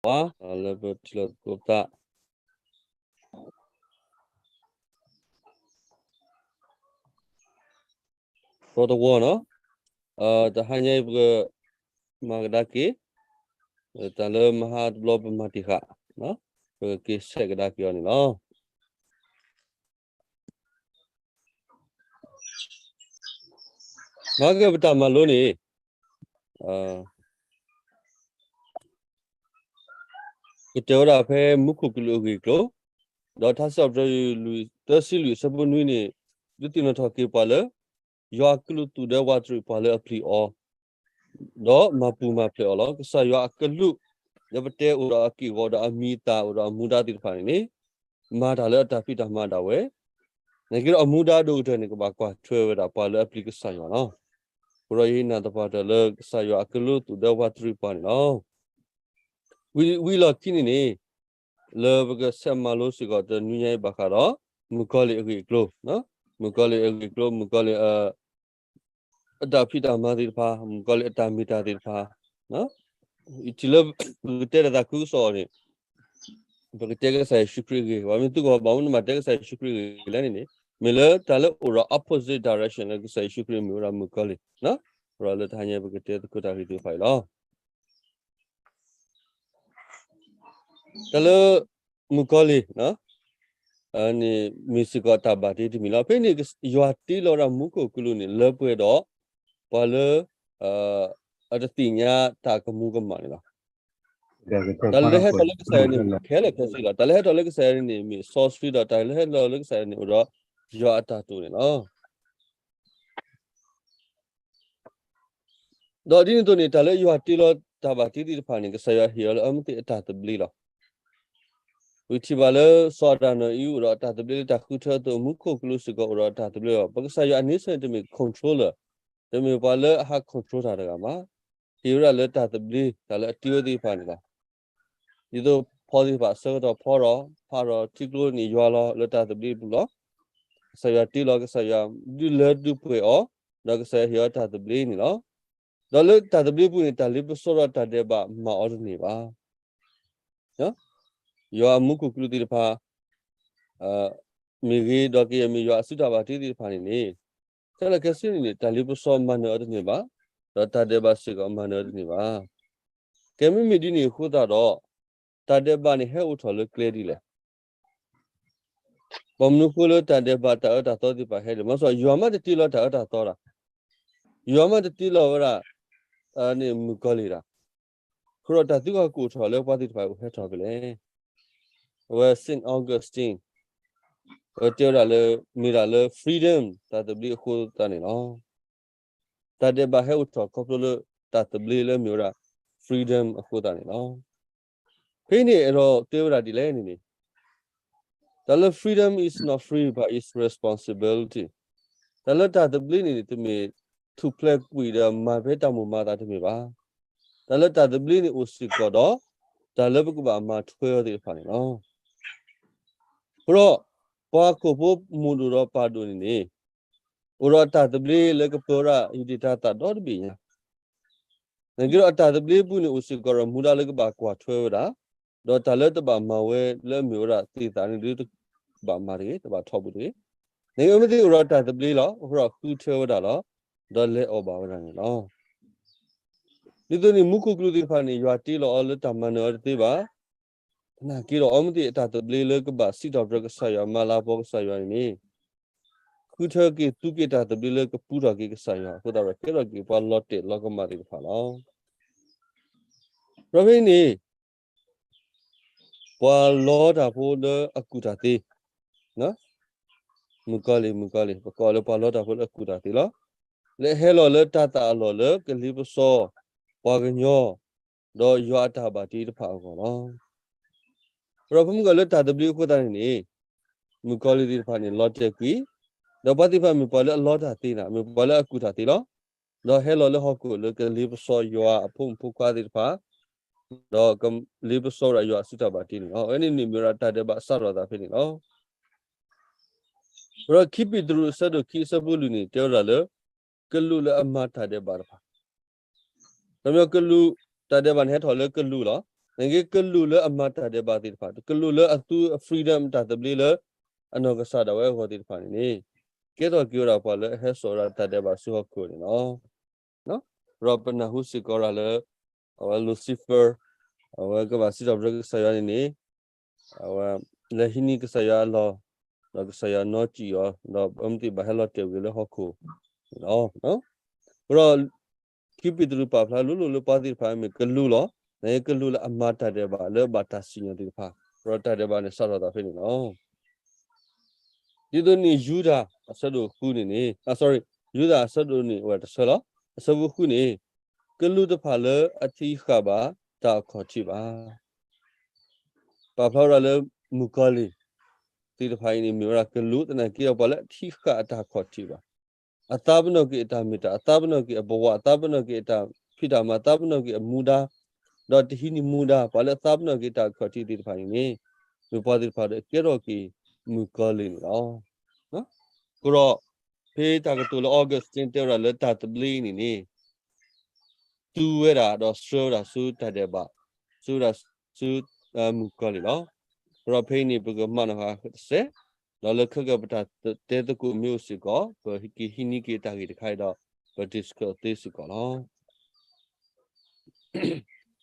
လၢပထံၣ်လိာ်သကိးပသး တၢ်တဝီနီၤ, တဟါညါအံၤပကမၤကဒါက့ၤ တၢ်လၢမဟါတဘျီပမၤတ့ၢ်ဃာ်, ပကက့ၤဆဲးကဒါက့ၤအီၤန့ၣ်လီၤ. မၤက့ၤပတၢ်မၤလိန့ၣ် ကတၢၢ်ဝဲဒၣ်ဖဲမူခိၣ်ကလူးအဂ့ၢ်အကျိၤ, ဒီးထါစံးထီၣ်ပတြၢၤလွံၢ် သၢဆံလွံၢ်အဆၢဖိနွံန့ၣ် ဒုးသ့ၣ်နီၣ်ထီၣ်က့ၤပှၤလၢ ယွၤအကလူးသူၣ်ဒဲဝးတရံးပှၤလၢအပျံၤအီၤ ဒီးမၤပူၤမၤဖျဲးအီၤလီၤ. ကစၢ်ယွၤအကလူး လၢပတဲအိၣ်ဒီးအက့ၢ်အဂီၤဒီးအမံၤအသၣ်အိၣ်ဒီးအမူဒါသ့ၣ်တဖၣ်န့ၣ်န့ၣ် မၤတၢ်လၢအတၢ်ဖံးတၢ်မၤဒၣ်ဝဲ, နာ်က့ဒီးအမူဒါအဒိၣ်ကတၢၢ်န့ၣ် ကဘၣ်ကွၢ်ထွဲဝဲဒၣ်ပှၤလၢအပျံၤကစၢ်ယွၤလီၤ. အဃိဒီးယနာ်သပှၢ်တၢၢ်လၢကစၢ်ယွၤအကလူးသူၣ်ဒဲဝးတရံးပှၤန့ၣ်လီၤ. ဝံၤလီၢ်ခံန့ၣ်န့ၣ် လၢပကဆဲးမၤလိစ့ၢ်ကီးတနွံညါအံၤဘၣ်ဃးဒီး မုၣ်ကီၤလံၢ်အဂ့ၢ်အကျိၤ, မုၣ်ကီၤလံၢ်အဂ့ၢ်အကျိၤ, မုၣ်ကီၤလံၢ် အတၢ်ဖံးတၢ်မၤသ့ၣ်တဖၣ်, မုၣ်ကီၤလံၢ်အတၢ်မ့ၢ်တၢ်သ့ၣ်တဖၣ်, ထံၣ်လၢပကတဲတၢ်သးခုကစီၣ်န့ၣ် ပကတဲကစၢ်ယ့ၣ်ၡူးခရံာ်အဂ့ၢ်, ပမ့ၢ်သံကွၢ်ဘၣ်မနုၤမးတဲကစၢ်ယ့ၣ်ၡူးခရံာ်အဂ့ၢ်လဲၣ်န့ၣ်န့ၣ် မ့ၢ်လၢတၢ်လၢအိၣ်ဒီး opposite direction လၢကစၢ်ယ့ၣ်ၡူးခရံာ်မ့ၢ်ဝဲဒၣ်မုၣ်ကီၤလံၢ်, အဃိဒီးလၢတဟါညါပကတဲသကိးတၢ်ဂ့ၢ်သ့ၣ်တဖၣ်အံၤလီၤ. တၢ်လၢ မုၣ်ကီၤလံၢ် န့ၣ်မ့ၢ်စ့ၢ်ကီးတၢ်ဘၣ်တ့တမံၤလီၤ. ဖဲန့ၣ် ယွၤတ့လီၤဝဲဒၣ်မူခိၣ်ကလူးန့ၣ် လၢပှဲၤဒီး ပှၤလၢ အတသ့ၣ်ညါတၢ်ကမူၤကမၣ်န့ၣ်လီၤ. တၢ်လၢဟဲထီၣ်လၢကစၢ်ယွၤန့ၣ် ခဲလၢာ်ခဲဆ့လီၤ. တၢ်လၢဟဲထီၣ်လၢကစၢ်ယွၤန့ၣ် မ့ၢ်စီဆှံဒီး တၢ်လၢဟဲထီၣ်လၢကစၢ်ယွၤန့ၣ် အိၣ်ဒီးယွၤအတၢ်တိာ်န့ၣ်လီၤ. ဒီးဒ်န့ၣ်အသိးန့ၣ် တၢ်လၢယွၤတ့လီၤတၢ်ဘၣ်တ့သ့ၣ်တဖၣ်န့ၣ် ကစၢ်ယွၤဟ့ၣ်အီၤလၢအမ့ၢ်သ့ၣ်အတၢ်သဘျ့လီၤ. ပထံၣ်ဘၣ်လၢစီၤအၤဒၣ်နီၢ်အံၤအိၣ်ဒီးအတၢ်သဘျ့လၢတၢ်ဃုထၢအသိး မူခိၣ်ကလူးစ့ၢ်ကီးအိၣ်ဒီးအတၢ်သဘျ့လီၤ. ပကစၢ်ယွၤအ nature န့ၣ် တမ့ၢ် controller, တမ့ၢ်ပှၤလၢအဟး control တၢ်တဂၤဘၣ်. ဟ့ၣ်ဝဲဒၣ်လၢတၢ်သဘျ့ တၢ်လၢအတ့ဝဲသ့ၣ်တဖၣ်န့ၣ်လီၤ. ဒ်သိးဖီသ့ၣ်တဖၣ်အဆၢကတီၢ်ဖီဒီး ဖးဒီးထံကျိန့ၣ်ယွၤလီၤ လၢတၢ်သဘျ့အပူၤလီၤ. ကစၢ်ယွၤတ့လီၤ ကစၢ်ယွၤဒုးလၢဒုးပှ့ၤအီၤ, ဒီးကစၢ်ယွၤဟ့ၣ်အီၤတၢ်သဘျ့န့ၣ်လီၤ. ဒီးလၢတၢ်သဘျ့အပူၤန့ၣ် တၢ်လ့ပစီဒီးတၢ်ဒဲးဘးမၤအီၤတန့ၢ်ဘၣ်. ယွၤအမူခိၣ်ကလူးသ့ၣ်တဖၣ် မ့ၢ်ဂ့ၤ ဒီးကယဲၢ်မ့ၢ်ယွၤအစုတၢ်ဘၣ်တ့သ့ၣ်တဖၣ်န့ၣ်န့ၣ် ခဲလၢာ်ခဲဆ့န့ၣ်န့ၣ် တၢ်လ့ပစီမၤနၢၤအီၤတန့ၢ်ဘၣ်, ဒီးတၢ်ဒဲးဘးစ့ၢ်ကီးမၤနၢၤအီၤတန့ၢ်ဘၣ်. ကဲမ့မ့ၢ်ဒ်န့ၣ်အဃိသတးဒီး တၢ်ဒဲးဘးန့ၣ်ဟဲအိၣ်ထီၣ်လၢကျဲဒ်လဲၣ်. ဘၣ်မနုၤအဃိလၢတၢ်ဒဲးဘးတၢ်အၢတၢ်သီသ့ၣ်တဖၣ်ဟဲလဲၣ်. မ့ၢ်စီၤ ယွၤမ့ၢ်တတ့လီၤတၢ်အၢတၢ်သီတၢ်, ယွၤမ့ၢ်တတ့လီၤဝဲဒၣ် န့ၣ်မုၣ်ကီၤလံၢ်တၢ်, အဃိဒီးတၢ်သံကွၢ်ကအိၣ်ထီၣ်လၢပှၤသ့ၣ်တဖၣ်အိၣ်ဟဲထီၣ်ဖဲလဲၣ်. အဝဲ Saint Augustine အဝဲတဲဝဲဒၣ်လၢ မ့ၢ်ဒၣ်လၢ freedom တၢ်သဘျ့အဃိသတးန့ၣ်လီၤ. တၢ်ဒဲးဘးဟဲအိၣ်ထီၣ်ခီဖျိလၢတၢ်သဘျ့လၢမ့ၢ်ဝဲဒၣ် freedom အဃိသတးန့ၣ်လီၤ. ဖဲန့ၣ်အဲၣ်ဒိးတဲဝဲဒၣ်ဒ်လဲၣ်န့ၣ်န့ၣ် တၢ်လၢ freedom is not free but it's responsibility. တၢ်လၢတၢ်သဘျ့န့ၣ်န့ၣ် တမ့ၢ်ထူၣ်ဖျဲးကွံာ်ဒီးမၤဖဲတၢ်မိၣ်မၤသးတမ့ၢ်ဘၣ်. တၢ်လၢတၢ်သဘျ့န့ၣ်အိၣ်စ့ၢ်ကီးဒီး တၢ်လၢပကဘၣ်မၤထွဲအီၤသ့ၣ်တဖၣ်န့ၣ်လီၤ. အဃိဒီး ပှၤဟီၣ်ခိၣ်ဖိမိၢ်ဒိၣ်ဒီးပၢ်ဒိၣ်န့ၣ်န့ၣ် အိၣ်ဒီးတၢ်သဘျ့လၢကပၢၤဝဲဒၣ်ယုၢ်တ့ၢ်တၢ်သးဒီတဘ့ၣ်ညါ, နာ်က့ဒီးအတၢ်သဘျ့အပူၤန့ၣ်အိၣ်စ့ၢ်ကီးဒီးမူဒါလၢကဘၣ်ကွၢ်ထွဲဝဲဒၣ်, ဒီးတၢ်လၢတဘၣ်မၤဝဲလၢအမ့ၢ်ဝဲဒၣ်သ့ၣ်သၣ်န့ၣ်ဒုးတဘၣ်မၤတဂ့ၤ, တဘၣ်ထီဘိတဂ့ၤ. နာ်က့အမ့ၢ်သ့ၣ်အိၣ်ဒီးတၢ်သဘျ့လီၤ, အဃိဒီးဃုထၢဝဲဒၣ်လီၤ, ဒီးလဲၤအီၣ်ဘၣ်ဝဲဒၣ်န့ၣ်လီၤ. ဒ်သိးန့ၣ် မူခိၣ်ကလူးသ့ၣ်တဖၣ်န့ၣ် ယွၤတ့လီၤအီၤလၢတၢ်မၤနၢၤအီၤတသ့ဘၣ်. သနာ်က့ဒီး အီမ့ၢ်သ့ၣ်အတၢ်သဘျ့လၢကဘၣ်စံးထီၣ်ပတြၢၤကစၢ်ယွၤ မၤလၤကပီၤကစၢ်ယွၤန့ၣ်န့ၣ် ဃုထၢက့ၤသူက့ၤတၢ်သဘျ့လၢကပူထီၣ်က့ၤကစၢ်ယွၤ အဃိသတးဒီးကဲထီၣ်က့ၤပှၤလီၤတဲာ်လီၤကမၣ်သ့ၣ်တဖၣ်လီၤ. ဒီးဖဲန့ၣ် ပှၤလီတၢ်ဖိလၢအကူၣ်တၢ်သ့, မုၣ်ကီၤလံၢ် မုၣ်ကီၤလံၢ် ပကိးလၢပှၤလီတၢ်ဖိလၢအကူၣ်တၢ်သ့လီၤ. လၢအဟဲလီၤလၢတၢ်သးအလီၢ်လၢကလ့ပစီ ပှၤကညီ ဒီးယွၤအတၢ်ဘၣ်တ့တဖၣ်အဂီၢ်လီၤ. ဒီးပမ့ၢ်ကွၢ်လၢတၢ်သဘျ့အဃိသတးန့ၣ်န့ၣ် မုၣ်ကီၤလံၢ်သ့ၣ်တဖၣ်န့ၣ် လီၤတဲာ်ကွံာ်, ဒီးပှၤသ့ၣ်တဖၣ်မ့ၢ်ပှၤလၢအလီတၢ်သ့န့ၣ် မ့ၢ်ပှၤလၢအကူၣ်တၢ်သ့လီၤ. ဒီးဟဲလီၤလၢဟီၣ်ခိၣ်လၢကလ့ပစီယွၤအဖိမုၣ်ဖိခွါသ့ၣ်တဖၣ်, ဒီးကလ့ပစီဝဲဒၣ်ယွၤအစုတၢ်ဘၣ်တ့န့ၣ်လီၤ. အဝဲန့ၣ်န့ၣ်မ့ၢ်ဝဲဒၣ်တၢ်ဒဲးဘးစးထီၣ်သးဖဲန့ၣ်လီၤ. ဒီးခံပ့းတရူးအဆၢဒိၣ်ခံအဆၢဖိလွံၢ်န့ၣ် တဲဝဲဒၣ်လၢ ကလူးလၢအမၤတၢ်ဒဲးဘးတဖၣ်, ကလူး တၢ်ဒဲးဘးန့ၣ်ဟဲထီၣ်လၢကလူးလီၤ. နာ်က့ကလူးလၢအမၤတၢ်ဒဲးဘးသ့ၣ်တဖၣ်, ကလူးလၢအသူအ freedom အတၢ်သဘျ့လၢ အနီၢ်ကစၢ်ဒၣ်ဝဲအဂီၢ်သ့ၣ်တဖၣ်န့ၣ်န့ၣ်, ကဲထီၣ်က့ၤဝဲဒၣ်ပှၤလၢအဟဲစိာ်ဝဲဒၣ်တၢ်ဒဲးဘးဆူဟီၣ်ခိၣ်န့ၣ်လီၤ. ဒီးပနၢ်ဟူစ့ၢ်ကီးဒၣ်လၢ အဝဲ Lucifer အဝဲကဘၣ်စံးထီၣ်ပတြၢၤကစၢ်ယွၤန့ၣ်န့ၣ်, အဝဲ လဲၤဟံးန့ၢ်ကစၢ်ယွၤအလီၢ်, ဒီးကစၢ်ယွၤနီစံၣ်အီၤ, ဒီးအဝဲသ့ၣ်ဘၣ်ဟဲလီၤတဲာ်ဝဲလၢဟီၣ်ခိၣ်န့ၣ်လီၤ. အဃိဒီး ခံပ့းတရူးပာ်ဖျါလိၤလိၤလၢပှၤသ့ၣ်တဖၣ်မ့ၢ်ကလူးလီၤ. နာ်က့ကလူးလၢအမၤတၢ်ဒဲးဘးလၢဘၣ်တၢ်စံၣ်ညီၣ်သ့ၣ်တဖၣ်, ဒီးတၢ်ဒဲးဘးန့ၣ်စးထီၣ်သးဖဲန့ၣ်လီၤ. ဒ်သိးန့ၣ် ယူဒၤအဆၢဒိၣ်ဃုန့ၣ်န့ၣ်, အ sorry, ယူဒၤအဆၢဒိၣ်န့ၣ်အိၣ်ဝဲတဆၢလီၤ. အဆၢဖိဃုန့ၣ်, ကလူးတဖၣ်လၢအထံဃာ်ဘၣ်တၢ်အခီၣ်ထံးဘၣ်. ပာ်ဖျါဝဲဒၣ်လၢမုၣ်ကီၤလံၢ်သ့ၣ်တဖၣ်အံၤန့ၣ် မ့ၢ်ဝဲဒၣ်ကလူးသနာ်က့ဒီးပှၤလၢအထံဃာ်အတၢ်အခီၣ်ထံးဘၣ်. အသးပနီၣ်က့ၤအတၢ်မ့ၢ်တၢ်, အသးပနီၣ်က့ၤအဘဝ, အသးပနီၣ်က့ၤအတၢ်ဖံးတၢ်မၤ, အသးပနီၣ်က့ၤအမူဒါ, ဒီးတဟံးန့ၢ်မူဒါ, ပှၤလၢအသးပနီၣ်က့ၤတၢ်အခီၣ်ထံးသ့ၣ်တဖၣ်န့ၣ်န့ၣ်, မ့ၢ်ပှၤသ့ၣ်တဖၣ်ဒီးကဲထီၣ်က့ၤမုၣ်ကီၤလံၢ်န့ၣ်လီၤ. အဃိဒီး ဖဲတၢ်ကတိၤလၢ Augustine တဲဝဲဒၣ်လၢတၢ်သဘျ့န့ၣ်န့ၣ် သူဝဲဒၣ်ဒီးဆှၢဝဲဒၣ်ဆူတၢ်ဒဲးဘး, ဆှၢဝဲဒၣ်ဆူ မုၣ်ကီၤလံၢ်လီၤ. အဃိဒီးဖဲအံၤန့ၣ် ပကမၤနီၣ်ဃာ်တစဲး, ဒီးလၢခဲကပတၢ်တဲသကိးမ့ၢ်အိၣ်စ့ၢ်ကီး ပကဟံးန့ၢ်က့ၤတၢ်ဂ့ၢ်တခါအံၤဒီး ပ discuss သ့စ့ၢ်ကီးလီၤ.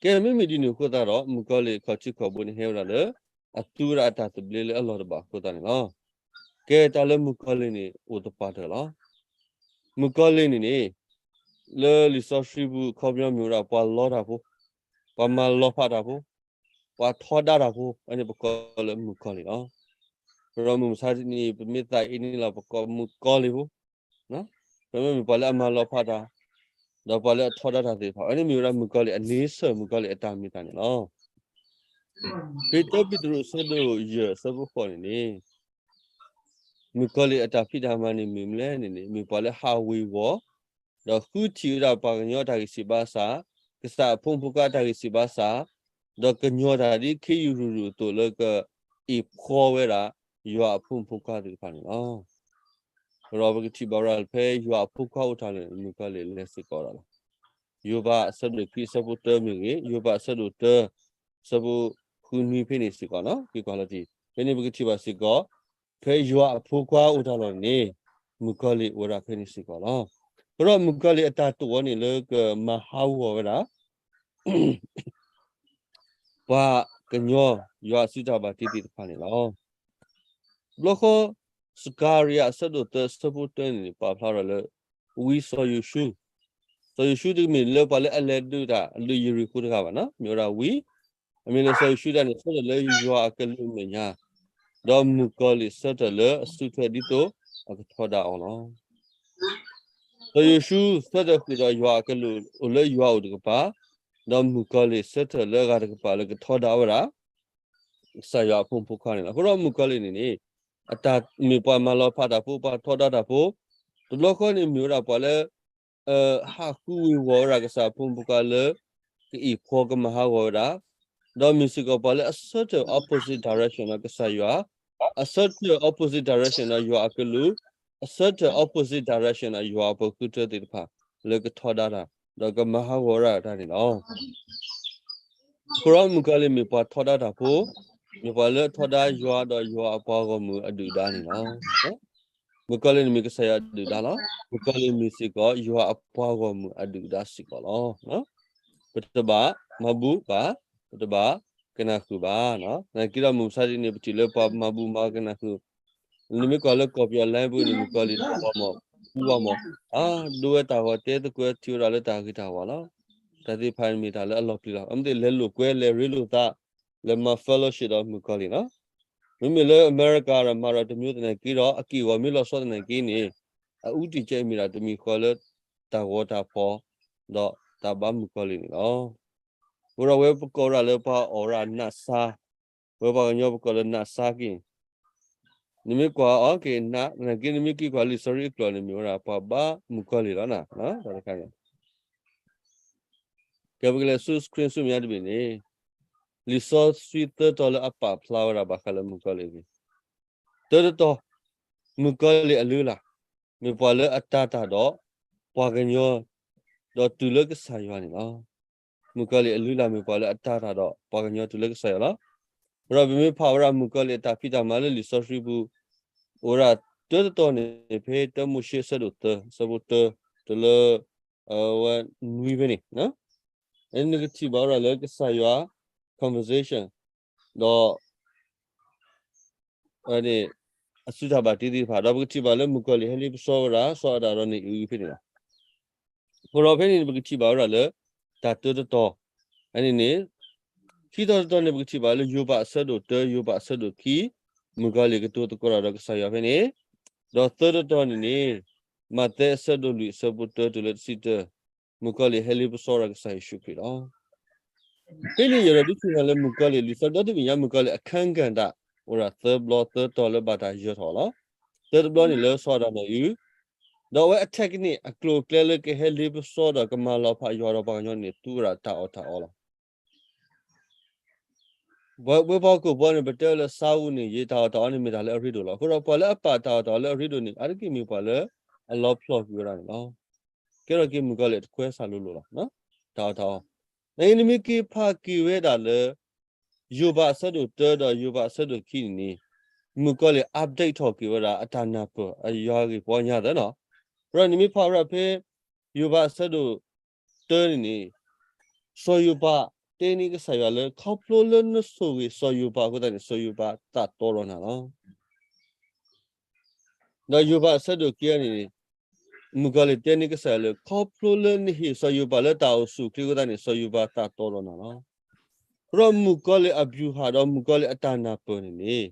ကဲ မ့မ့ၢ်ဒ်န့ၣ်အဃိသတးဒီး မုၣ်ကီၤလံၢ်အခီၣ်ထံးခီၣ်ဘိန့ၣ်ဟဲဝဲဒၣ်လၢ အသူဝဲဒၣ်အတၢ်သဘျ့လၢအလီၢ်တဘၣ်အဃိသတးန့ၣ်လီၤ. ကဲ တၢ်လၢမုၣ်ကီၤလံၢ်န့ၣ် အိၣ်သပှၢ်တၢၢ်လီၤ. မုၣ်ကီၤလံၢ်န့ၣ်န့ၣ် လၢလံာ်စီဆှံပူၤအခီပညီမ့ၢ်ဝဲဒၣ် ပှၤလီတၢ်ဖိ, ပှၤမၤလီၤဖးတၢ်ဖိ, ပှၤထီဒါတၢ်ဖိ, အန့ၣ်ပကိးလၢမုၣ်ကီၤလံၢ်လီၤ. ဒီးမုၢ်မဆါတနံၤ ပမ့ၢ်သးအံၤန့ၣ်လီၤ ပကိးမုၣ်ကီၤလံၢ်ဖိ, ပမ့ၢ်မ့ၢ်ပှၤလၢအမၤလီၤဖးတၢ်, ဒီးပှၤလၢအထီဒါတၢ်သ့ၣ်တဖၣ်, အန့ၣ်မ့ၢ်ဝဲဒၣ်မုၣ်ကီၤလံၢ်အန့ဆၢၣ် မုၣ်ကီၤလံၢ်အတၢ်မ့ၢ်တၢ်န့ၣ်လီၤ. ဖဲတၢပ့းတရူးအဆၢဒိၣ်ယဲၢ်အဆၢဖိဃိးန့ၣ်န့ၣ် မုၣ်ကီၤလံၢ်အတၢ်ဖံးတၢ်မၤန့ၣ်မ့ၢ်မနုၤလဲၣ်န့ၣ်န့ၣ် မ့ၢ်ပှၤလၢဟးဝ့ၤဝီၤ, ဒီးဃုထံၣ်ဝဲဒၣ်ပှၤကညီအတၢ်ဂံၢ်စၢ်ဘါစၢ်, ကစၢ်အဖိမုၣ်ဖိခွါအတၢ်ဂံၢ်စၢ်ဘါစၢ်, ဒီးကညီၤတၢ်ဒ်ခ့ယုၢ်ရူၤရူၤအသိးလၢကအံးဖှီဝဲဒၣ် ယွၤအဖိမုၣ်ဖိခွါသ့ၣ်တဖၣ်န့ၣ်လီၤ. ဒီးပကထံၣ်ဘၣ်ဝဲဒၣ်ဖဲယွၤအဖိခွါအိၣ်တၢ်လီၢ်န့ၣ် မုၣ်ကီၤလံၢ်လဲၤစ့ၢ်ကီးဒၣ်လီၤ. ယိၤဘးအဆၢဒိၣ်ခွံအဆၢဖိတၢမ့ၢ်ဂ့ၤ, ယိၤဘးအဆၢဒိၣ်တၢ အဆၢဖိဃုနွံဖဲန့ၣ်စ့ၢ်ကီးန့ၣ် က့ၤကွၢ်လီၤတံၢ်, ဖဲန့ၣ်ပကထံၣ်ဘၣ်စ့ၢ်ကီး ဖဲယွၤအဖိခွါအိၣ်တၢ်လီၢ်န့ၣ် မုၣ်ကီၤလံၢ်အိၣ်ဝဲဒၣ်ဖဲန့ၣ်စ့ၢ်ကီးလီၤ. အဃိဒီးမုၣ်ကီၤလံၢ်အတၢ်တိာ်အီၤန့ၣ်လၢကမၤဟးဂီၤဝဲဒၣ် ပှၤကညီယွၤအစုတၢ်ဘၣ်တ့သ့ၣ်တဖၣ်န့ၣ်လီၤ. တဘျီဃီ စကၤရယၤအဆၢဒိၣ်သၢအဆၢဖိတၢန့ၣ် ပာ်ဖျါထီၣ်လၢ ဝံစီၤယိၤၡူ, စီၤယိၤၡူတမ့ၢ်လၢပှၤလၢအလဲၤဒုးတၢ်အလုၢ်ယရံၣ်ဃိတဂၤဘၣ်န့ၣ်, မ့ၢ်ဝဲဒၣ်ဝံ, အမ့ၢ်လၢစီၤယိၤၡူတၢ်န့ၣ် ဆၢထၢၣ်လၢယွၤအကလူးအမဲာ်ညါ, ဒီးမုၣ်ကီၤလံၢ်ဆၢထၢၣ်လၢအစုထွဲဒ်သိးအကထီဒါအီၤလီၤ. စီၤယိၤၡူဆၢထၢၣ်ဃုာ်ဒီးယွၤအကလူးအိၣ်လၢယွၤအိၣ်တကပၤ, ဒီးမုၣ်ကီၤလံၢ်ဆၢထၢၣ်လၢအဂၤတကပၤလၢကထီဒါဝဲဒၣ် ကစၢ်ယွၤအဖိမုၣ်ဖိခွါန့ၣ်လီၤ. အဃိဒီးမုၣ်ကီၤလံၢ်န့ၣ်န့ၣ် အတၢ်မ့ၢ်ပှၤမၤလီၤဖးတၢ်ဖိ, ပှၤထီဒါတၢ်ဖိ, တဘျီဃီန့ၣ်မ့ၢ်ဝဲဒၣ်ပှၤလၢ ဟးဃုဝ့ၤဝီၤဝဲဒၣ်ကစၢ်အဖိမုၣ်ဖိခွါလၢ ကအံးဖှီကမၤဟးဂီၤဝဲဒၣ်, ဒီးမ့ၢ်စ့ၢ်ကီးပှၤလၢအဆၢထၢၣ် opposite direction ဒီးကစၢ်ယွၤ, အဆၢထၢၣ် opposite direction ဒီးယွၤအကလူး, အဆၢထၢၣ် opposite direction ဒီးယွၤအပှၤဃုထၢသ့ၣ်တဖၣ်လၢကထီဒါတၢ်, ဒီးကမၤဟးဂီၤဝဲဒၣ်တၢ်န့ၣ်လီၤ. အဃိဒီးမုၣ်ကီၤလံၢ်မ့ၢ်ပှၤထီဒါတၢ်ဖိ, မ့ၢ်ပှၤလၢထီဒါယွၤဒီးယွၤအပှၤဂီၢ်မုၢ်အဒုၣ်အဒါန့ၣ်လီၤ. မုၣ်ကီၤလံၢ်န့ၣ်မ့ၢ်ကစၢ်ယွၤအဒုၣ်ဒါလီၤ. မုၣ်ကီၤလံၢ်မ့ၢ်စ့ၢ်ကီးယွၤအပှၤဂီၢ်မုၢ်အဒုၣ်အဒါစ့ၢ်ကီးလီၤ. ပတဘၣ်မၤဘူၣ်ဘၣ်, ပတဘၣ်ကနၣ်ဃုာ်ဘၣ်. သနာ်က့ဒီးမုၢ်မဆါတနံၤန့ၣ် ပထံၣ်လၢပှၤမၤဘူၣ်မၤကနၣ်ဃုာ်, နမ့ၢ်ကွၢ်လၢကီၢ်ပယီၤ online ပူၤန့ၣ် မုၣ်ကီၤလံၢ်တအိၣ်ဘၣ်မး, တဘူၣ်ဘၣ်မး, အါ ဒိဝဲတၢ်ဂီၤတဲသကိးထံၣ်ဝဲဒၣ်လၢတၢ်ဂ့ၤတၢ်ဝါလီၤ. တၢ်သ့ၣ်တဖၣ်န့ၣ်မ့ၢ်တၢ်လၢအလီၤပျံၤလီၤ. အမ့ၢ်သ့ၣ်လဲၤလိာ်ကွဲလဲၤရ့လိာ်သး လဲၤမၤ fellowship ဒီးမုၣ်ကီၤလံၢ်လီၤ. မ့မ့ၢ်လၢအမဲရကၤဒီးမၤဒီးတမျိုးသနာ်က့ဒီး အက့ၢ်အဂီၤမ့ၢ်လီၤဆီသနာ်က့န့ၣ် အအူတံၢ်ကဲအံၤမ့ၢ်ဒၣ်တမံၤဃီလၢတၢ်ဂီၤတၢ်ဖီၣ် ဒီးတၢ်ဘါမုၣ်ကီၤလံၢ်န့ၣ်လီၤ. အဃိဒီးဝဲပကိးဝဲဒၣ်လၢပှၤအိၣ်ဝဲဒၣ်နးဆါ, ဝဲပှၤကညီပကိးလၢနးဆါက့ၢ်, နမ့ၢ်ကွၢ်အီၤက့ၤ သနာ်က့နမ့ၢ်က့ၤကွၢ်လံာ်စီဆှံအကျိာ်န့ၣ် မ့ၢ်ဝဲဒၣ်ပှၤဘါမုၣ်ကီၤလံၢ်လီၤနၤ, တၢ်တခါန့ၣ် ကဲပကလဲၤဆူ screen ဆူမဲာ်ညါတဘ့ၣ်န့ၣ်, လံာ်စီဆှံသၢတီၤလၢအပာ်ဖျါဝဲဒၣ်ဘၣ်ဃးလၢမုၣ်ကီၤလံၢ်အဂ့ၢ်, တၢတတီၤ, မုၣ်ကီၤလံၢ်အလုၢ်အလၢ်, မ့ၢ်ပှၤလၢအတၤတၢ်ဒီးပှၤကညီ, ဒီးတုၤလၢကစၢ်ယွၤန့ၣ်လီၤ. မုၣ်ကီၤလံၢ်အလုၢ်အလၢ်မ့ၢ်ပှၤလၢအတၢ်တၢ်ဒီးပှၤကညီတုၤလၢကစၢ်ယွၤလီၤ. ဒီးပမ့ၢ်ဖးဝဲဒၣ်မုၣ်ကီၤလံၢ်အတၢ်ဖံးတၢ်မၤလၢလံာ်စီဆှံပူၤ အိၣ်ဝဲဒၣ်တၢတတီၤန့ၣ် ဖဲတၢမိၤၡ့အဆၢဒိၣ်သၢ အဆၢဖိတၢ တုၤလၢ အဝဲနွံဖဲန့ၣ် နကထံၣ်ဘၣ်ဝဲဒၣ်လၢကစၢ်ယွၤ conversation ဒီး အစုတၢ်ဘၣ်တ့သ့ၣ်တဖၣ် ဒီးပကထံၣ်ဘၣ်လၢမုၣ်ကီၤလံၢ်ဟဲလ့ပစီဝဲဒၣ် စီၤအၤဒၣ်ဒီးနအံၤဖဲန့ၣ်လီၤ. အဃိဒီးဖဲန့ၣ်န့ၣ် ပကထံၣ်ဘၣ်ဝဲဒၣ်လၢ တၢ်တၢတတီၤ အန့ၣ်န့ၣ် ခံတီၤတတီၤန့ၣ် ပကထံၣ်ဘၣ်လၢယိၤဘးအဆၢဒိၣ်တၢ ယိၤဘးအဆၢဒိၣ်ခံ မုၣ်ကီၤလံၢ်ကတိၤသကိးတၢ်ဒီးကစၢ်ယွၤဖဲန့ၣ်, ဒီးသၢတီၤတတီၤန့ၣ်န့ၣ် မးသဲအဆၢဒိၣ်လွံၢ်အဆၢဖိတၢတုၤလၢတဆံတၢ မုၣ်ကီၤလံၢ်ဟဲလ့ပစီဒီးကစၢ်ယ့ၣ်ၡူးခရံာ်လီၤ. ဖဲန့ၣ်ယအဲၣ်ဒိးဒုးသ့ၣ်ညါလၢမုၣ်ကီၤလံၢ် လံာ်စီဆှံဒီတဘ့ၣ်ညါ မုၣ်ကီၤလံၢ်အ content ဒၣ် အိၣ်ဒၣ်သၢဘျီသၢတီၤလၢဘၣ်တၢ်ယၢၤထီၣ်လီၤ. သၢတဘျီန့ၣ်လၢစီၤအၤဒၣ်ဒီးနအံၤ, ဒီးအဝဲအ technique အကျိၤအကျဲလၢကဟဲလ့ပစီဒီးကမၤလီၤဖးယွၤဒီးပှၤကညီန့ၣ် သူဝဲဒၣ်တၢ်အီၣ်တၢ်အီလီၤ. ပဝဲပှၤဟီၣ်ခိၣ်ဖိန့ၣ် ပတဲဝဲလၢဆါအူန့ၣ် ယတၢ်အီၣ်တၢ်အီန့ၣ်မ့ၢ်တၢ်လၢအရ့ဒိၣ်လီၤ. အဃိဒီးပှၤလၢအပာ်တၢ်အီၣ်တၢ်အီလၢအရ့ဒိၣ်န့ၣ် အါတက့ၢ်မ့ၢ်ပှၤလၢအလီဖျိးကွံာ်ဝဲဒၣ်န့ၣ်လီၤ. ကဲထီၣ်က့ၤမုၣ်ကီၤလံၢ်အတခွဲးစၢ်လိၤလိၤလီၤ. တၢ်အီၣ်တၢ်အီ နမ့ၢ်က့ၤဖးက့ၤဝဲဒၣ်လၢ ယိၤဘးအဆၢဒိၣ်တၢဒီးယိၤဘးအဆၢဒိၣ်ခံန့ၣ်န့ၣ် မုၣ်ကီၤလံၢ် update ထီၣ်က့ၤဝဲဒၣ်အတၢ်နၢ်ပၢၢ်အယွၤဂ့ၢ်ပီညါသၢနီၤ. အဃိဒီးနမ့ၢ်ဖးဝဲဒၣ်ဖဲ ယိၤဘးအဆၢဒိၣ်တၢန့ၣ်န့ၣ် စီၤယိၤဘးတဲန့ၢ်ကစၢ်ယွၤလၢ ခီဖျိလၢနဆိၣ်ဂ့ၤစီၤယိၤဘးအဃိသတးန့ၣ် စီၤယိၤဘးသးတီဒီးနၤလီၤ. ဒီးယိၤဘးအဆၢဒိၣ်ခံန့ၣ်န့ၣ် မုၣ်ကီၤလံၢ်တဲန့ၢ်ကစၢ်ယွၤလၢ ခီဖျိလၢနဟ့ၣ်စီၤယိၤဘးလၢတၢ်အိၣ်ဆူၣ်အိၣ်ချ့အဃိသတးန့ၣ် စီၤယိၤဘးသးတီဒီးနၤလီၤ. အဃိဒီးမုၣ်ကီၤလံၢ်အဘူၣ်ဟၣ်ဒီးမုၣ်ကီၤလံၢ်အတၢ်နၢ်ပၢၢ်န့ၣ်န့ၣ်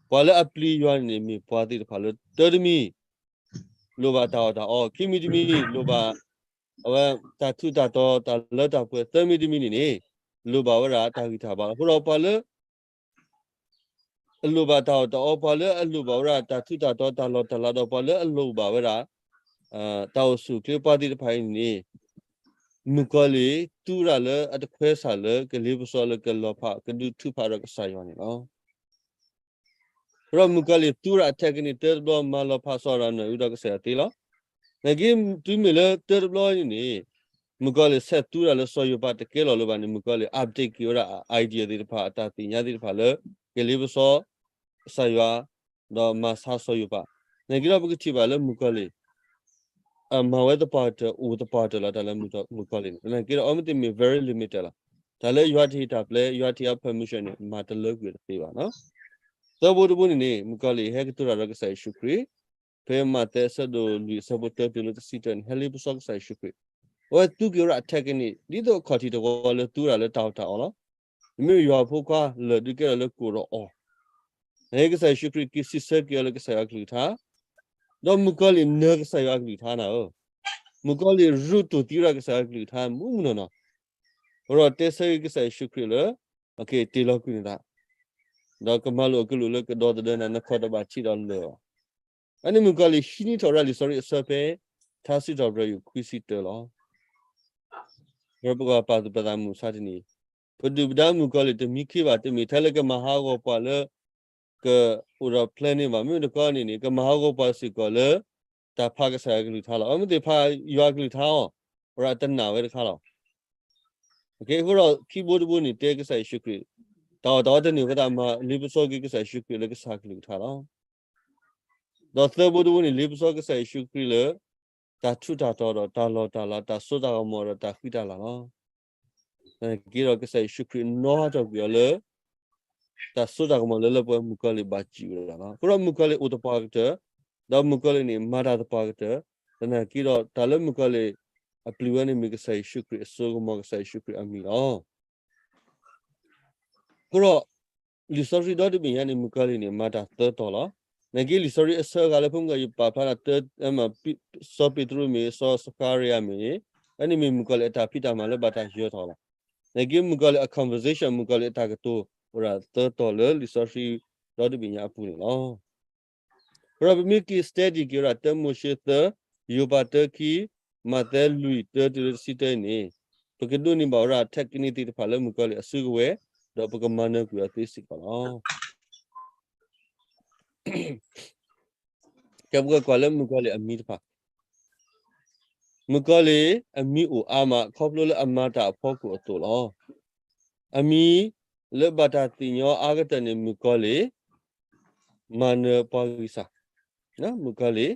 ပှၤလၢအပျံၤယွၤန့ၣ်န့ၣ် မ့ၢ်ပှၤသ့ၣ်တဖၣ်လၢတၢတမံၤ လိၣ်ဘၣ်တၢ်အီၣ်တၢ်အီ, ခံမံၤတမံၤ လိၣ်ဘၣ် အဝဲတၢ်ထူးတၢ်တီၤ တၢ်လၢတၢ်ပှဲၤ, သၢမံၤတမံၤန့ၣ်န့ၣ် လိၣ်ဘၣ်ဝဲဒၣ်တၢ်ဂံၢ်တၢ်ဘါလီၤ. အဃိဒီးပှၤလၢ အလိၣ်ဘၣ်တၢ်အီၣ်တၢ်အီ, ပှၤလၢအလိၣ်ဘၣ်ဝဲဒၣ်တၢ်ထူးတၢ်တီၤ တၢ်လီၢ်တၢ်လၤဒီး ပှၤလၢအလိၣ်ဘၣ်ဝဲဒၣ် တၢ်အိၣ်ဆူၣ်အိၣ်ချ့ပှၤသ့ၣ်တဖၣ်အံၤန့ၣ် မုၣ်ကီၤလံၢ်သူဝဲဒၣ်လၢအတခွဲးစၢ်လၢကလ့ပစီလၢကလီၤဖးကဒုးထုးဖးဒီးကစၢ်ယွၤန့ၣ်လီၤ. အဃိဒီးမုၣ်ကီၤလံၢ်သူဝဲဒၣ်အ technique တၢတဘျီ မၤလီၤဖးစီၤအၤဒၣ်ဒီးနအံၤဒီးကစၢ်ယွၤသ့လီၤ. နာ်က့ တုၤမ့ၢ်လၢတၢတဘျီန့ၣ်န့ၣ် မုၣ်ကီၤလံၢ်ဆဲးသူဝဲဒၣ်လၢစီၤယိၤဘးတကဲလီၤလၢၤဘၣ်န့ၣ် မုၣ်ကီၤလံၢ် update က့ၤဝဲဒၣ်အ idea သ့ၣ်တဖၣ် အတၢ်သ့ၣ်ညါသ့ၣ်တဖၣ်လၢ ကလ့ပစီ ကစၢ်ယွၤ ဒီးမၤဆါစီၤယိၤဘး. နာ်က့ဒီးပကထံၣ်ဘၣ်လၢမုၣ်ကီၤလံၢ် အမၤဝဲသပှၢ်ကတၢၢ် အိၣ်သပှၢ်ကတၢၢ်လီၤ. တၢ်လၢမုၣ်ကီၤလံၢ်န့ၣ် သနာ်က့ဒီးအဝဲသ့ၣ်မ့ၢ် very limited လီၤ. တၢ်လၢယွၤတဟ့ၣ်တၢ်ပျဲ ယွၤတဟ့ၣ်အ permission န့ၣ် မၤတလၢကွံာ်တသ့ဘၣ်. သၢဘိတဘိန့ၣ်န့ၣ် မုၣ်ကီၤလံၢ်ဟဲကတိၤတၢ်ဒီးကစၢ်ယ့ၣ်ၡူးခရံာ် ဖဲမးသဲအဆၢဒိၣ်လွံၢ်အဆၢဖိတၢတုၤလၢတဆံတၢန့ၣ် ဟဲလ့ပစီကစၢ်ယ့ၣ်ၡူးခရံာ်, အဝဲသူက့ၤဝဲဒၣ်အ technique ဒ်သိးအခီၣ်ထံးတဝီလၢသူဝဲဒၣ်လၢတၢ်အီၣ်တၢ်အီလီၤ. မ့မ့ၢ်ယွၤဖိခွါလၢာ်ဒုးကဲထီၣ်လၢကိၣ်ဒီးအီၤ, နာ်က့ကစၢ်ယ့ၣ်ၡူးခရံာ်က့ၤစံးဆၢက့ၤအီၤလၢကစၢ်ယွၤအကလုၢ်ကထါ, ဒီးမုၣ်ကီၤလံၢ်နၢၤကစၢ်ယွၤအကလုၢ်ကထါနၤဧၢ, မုၣ်ကီၤလံၢ်ရူးတိၢ်သံဝဲဒၣ်ကစၢ်ယွၤအကလုၢ်ကထါမူးမူးနီၢ်နီၢ်, အဃိဒီးတဲဆၢက့ၤကစၢ်ယ့ၣ်ၡူးခရံာ်လၢ တ့ၢ်လီၤကွံာ်နသး ဒီးကမၤလိာ်အကလုၢ်လၢကဒီသဒၢနၤ နခီၣ်တဘၣ်ထံးဒီးလၢာ်အီၤ. အန့ၣ်မုၣ်ကီၤလံၢ်ဟံးန့ၢ်ထီၣ်ဝဲဒၣ်လံာ်စီဆှံအဆၢဖဲ ထါစံးထီၣ်ပတြၢၤယုၢ်ခွံဆံတၢလီၤ. ပကပာ်သူၣ်ပာ်သးမုၢ်မဆါတနံၤ, ပဒုၣ်ပဒါမုၣ်ကီၤလံၢ်တမံခ့ဘၣ် တမ့ၢ်ထဲလၢကမၤဟးဂီၤပှၤလၢ ကအိၣ်ဒီး plan န့ၣ်ဘၣ်. မ့မ့ၢ်တခီန့ၣ်န့ၣ် ကမၤဟးဂီၤပှၤစ့ၢ်ကီးလၢ တၢ်ဖးကစၢ်ယွၤအကလုၢ်ကထါလီၤ. အဝဲသ့ၣ်ဖးယွၤအကလုၢ်ကထါအီၤ အဝဲဒၣ်တနာ်ဝဲတခါလီၤ. အဃိဒီးခံဘိတဘိန့ၣ် တဲကစၢ်ယ့ၣ်ၡူးခရံာ် တၢ်အီၣ်တၢ်အီတန့ၢ်အဃိသတး မၤလ့ပစီက့ၤကစၢ်ယ့ၣ်ၡူးခရံာ်လၢကစၢ်အကလုၢ်ကထါလီၤ. ဒီးသၢဘိတဘိန့ၣ် လ့ပစီကစၢ်ယ့ၣ်ၡူးခရံာ်လၢ တၢ်ထူးတၢ်တီၤဒီးတၢ်လီၢ်တၢ်လၤ တၢ်စိတၢ်ကမီၤဒီးတၢ်ဃံတၢ်လၤလီၤ. သနာ်က့ဒီးကစၢ်ယ့ၣ်ၡူးခရံာ်နီၣ်ဟးထီၣ်ကွံာ်အီၤလၢ တၢ်စိတၢ်ကမီၤလၢလၢပှဲၤပှဲၤ မုၣ်ကီၤလံၢ်ဘၣ်စံးဝဲဒၣ်လီၤ. အဃိဒီးမုၣ်ကီၤလံၢ်အိၣ်သပှၢ်ကတၢၢ်, ဒီးမုၣ်ကီၤလံၢ်န့ၣ် မၤတၢ်သပှၢ်ကတၢၢ်, သနာ်က့ဒီးတၢ်လၢမုၣ်ကီၤလံၢ်အပျံၤဝဲန့ၣ်မ့ၢ်ကစၢ်ယ့ၣ်ၡူးခရံာ်အစိကမီၤ ကစၢ်ယ့ၣ်ၡူးခရံာ်အမံၤလီၤ. အဃိဒီး လံာ်စီဆှံဒီတဘ့ၣ်ညါန့ၣ် မုၣ်ကီၤလံၢ်န့ၣ် မၤတၢ်သၢတီၤလီၤ. သနာ်က့လံာ်စီဆှံအဆၢအဂၤလၢဖိမုၣ်ကီၤယပာ်ဖျါဒၣ်တၢ် စီၤပ့းတရူးမ့ၢ် စီၤစဃၤရယၤမ့ၢ် အန့ၣ်မ့ၢ်မုၣ်ကီၤလံၢ်အတၢ်ဖံးတၢ်မၤလၢဘၣ်တၢ်ယၢၤထီၣ်လီၤ. သနာ်က့မုၣ်ကီၤလံၢ်အ conversation မုၣ်ကီၤလံၢ်အတၢ်ကတိၤ အိၣ်ဒၣ်သၢတီၤလၢလံာ်စီဆှံဒီတဘ့ၣ်ညါအပူၤန့ၣ်လီၤ. အဃိဒီးပမ့ၢ်က့ၤ study က့ၤဝဲဒၣ်တၢမိၤၡ့သၢ, ယိၤဘးတၢခံ, မးသဲလွံၢ်တၢတုၤလၢတဆံတၢအံၤန့ၣ်, ပကဒိးန့ၢ်ဘၣ်ဝဲဒၣ် technique သ့ၣ်တဖၣ်လၢမုၣ်ကီၤလံၢ်အစုကဝဲၤ, ဒီးပကမၤနၢၤကွံာ်အီၤသ့စ့ၢ်ကီးလီၤ. ကဲပကကွၢ်လၢမုၣ်ကီၤလံၢ်အမံၤတဖၣ် မုၣ်ကီၤလံၢ်အမံၤအိၣ်အါမး ခီဖျိလၢအမၤတၢ်အဖီခိၣ်အသိးလီၤ. အမံၤလၢဘၣ်တၢ်သ့ၣ်ညါအါကတၢၢ်န့ၣ် မုၣ်ကီၤလံၢ် မၤနၢၤပှၤဂံၢ်စၢ်, မုၣ်ကီၤလံၢ်,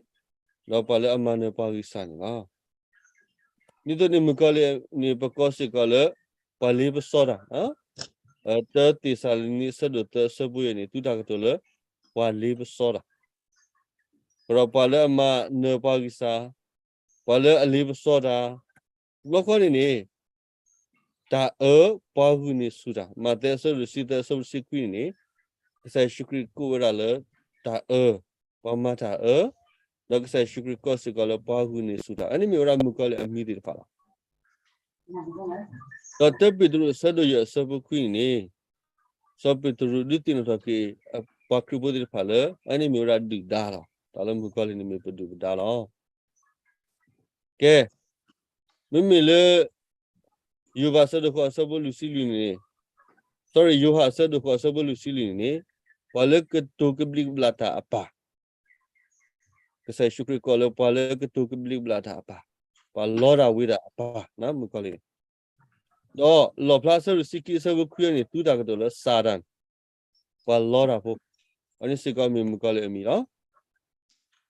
ဒီးပှၤလၢအမၤနၢၤပှၤဂံၢ်စၢ်န့ၣ်လီၤ. ဒ်သိးန့ၣ် မုၣ်ကီၤလံၢ်န့ၣ် ပကိးစ့ၢ်ကီးလၢ ပှၤလ့ပစီတၢ်, တၢသ့းစၤလနံ အဆၢဒိၣ်သၢ အဆၢဖိယဲၢ်န့ၣ် သုတၢ်ကတိၤလၢ ပှၤလ့ပစီတၢ်, ဒီးပှၤလၢအမၤနၢၤပှၤဂံၢ်စၢ်, ပှၤလၢအလ့ပစီတၢ်, တဘျီဃီန့ၣ်န့ၣ် တၢ်အၢ ပှၤဂုာ်န့ၢ်ဆူၣ်တၢ်, မးသဲ အဆၢဒိၣ်တဆံသၢ အဆၢဖိတဆံခွံန့ၣ်န့ၣ် ကစၢ်ယ့ၣ်ၡူးခရံာ်ကိးဝဲဒၣ်လၢ တၢ်အၢ, ပှၤမၤတၢ်အၢ, ဒီးကစၢ်ယ့ၣ်ၡူးခရံာ်ကိးစ့ၢ်ကီးလၢပှၤဂုာ်န့ၢ်ဆူၣ်တၢ်, အန့ၣ်မ့ၢ်ဝဲဒၣ်မုၣ်ကီၤလံၢ်အမံၤသ့ၣ်တဖၣ်လီၤ. ဒီးတၢပ့းတရူး အဆၢဒိၣ်ယဲၢ် အဆၢဖိခွံန့ၣ်န့ၣ် စီၤပ့းတရူးဒုးသ့ၣ်နီၣ်ထီၣ်က့ၤ ပှၤခရံာ်ဖိသ့ၣ်တဖၣ်လၢ အန့ၣ်မ့ၢ်ဝဲဒၣ်ဒုၣ်ဒါလီၤ. တၢ်လၢမုၣ်ကီၤလံၢ်န့ၣ်မ့ၢ်ပဒုၣ်ပဒါလီၤ. ကဲ, မ့မ့ၢ်လၢ ယိၤဘး အဆၢဒိၣ်ဃိး အဆၢဖိလွံၢ်ဆံလွံၢ်န့ၣ်, sorry, ယိၤဟၣ် အဆၢဒိၣ်ဃိး အဆၢဖိလွံၢ်ဆံလွံၢ်န့ၣ်န့ၣ်, ပှၤလၢကတိၤကဘျံးကဘျၣ်တၢ်အပၢ်, ကစၢ်ယ့ၣ်ၡူးခရံာ်ကိးလၢပှၤလၢကတိၤကဘျံးကဘျၣ်တၢ်အပၢ်, ပှၤလီတၢ်ဝ့ၤတၢ်အပၢ်, မုၣ်ကီၤလံၢ်န့ၣ်, ဒီးလီၣ်ဖျါ အဆၢဒိၣ် ဆံခံ အဆၢဖိခွံန့ၣ် သုတၢ်ကတိၤလၢ Satan, ပှၤလီတၢ်ဖိ, အန့ၣ်စ့ၢ်ကီးမ့ၢ်မုၣ်ကီၤလံၢ်အမံၤလီၤ.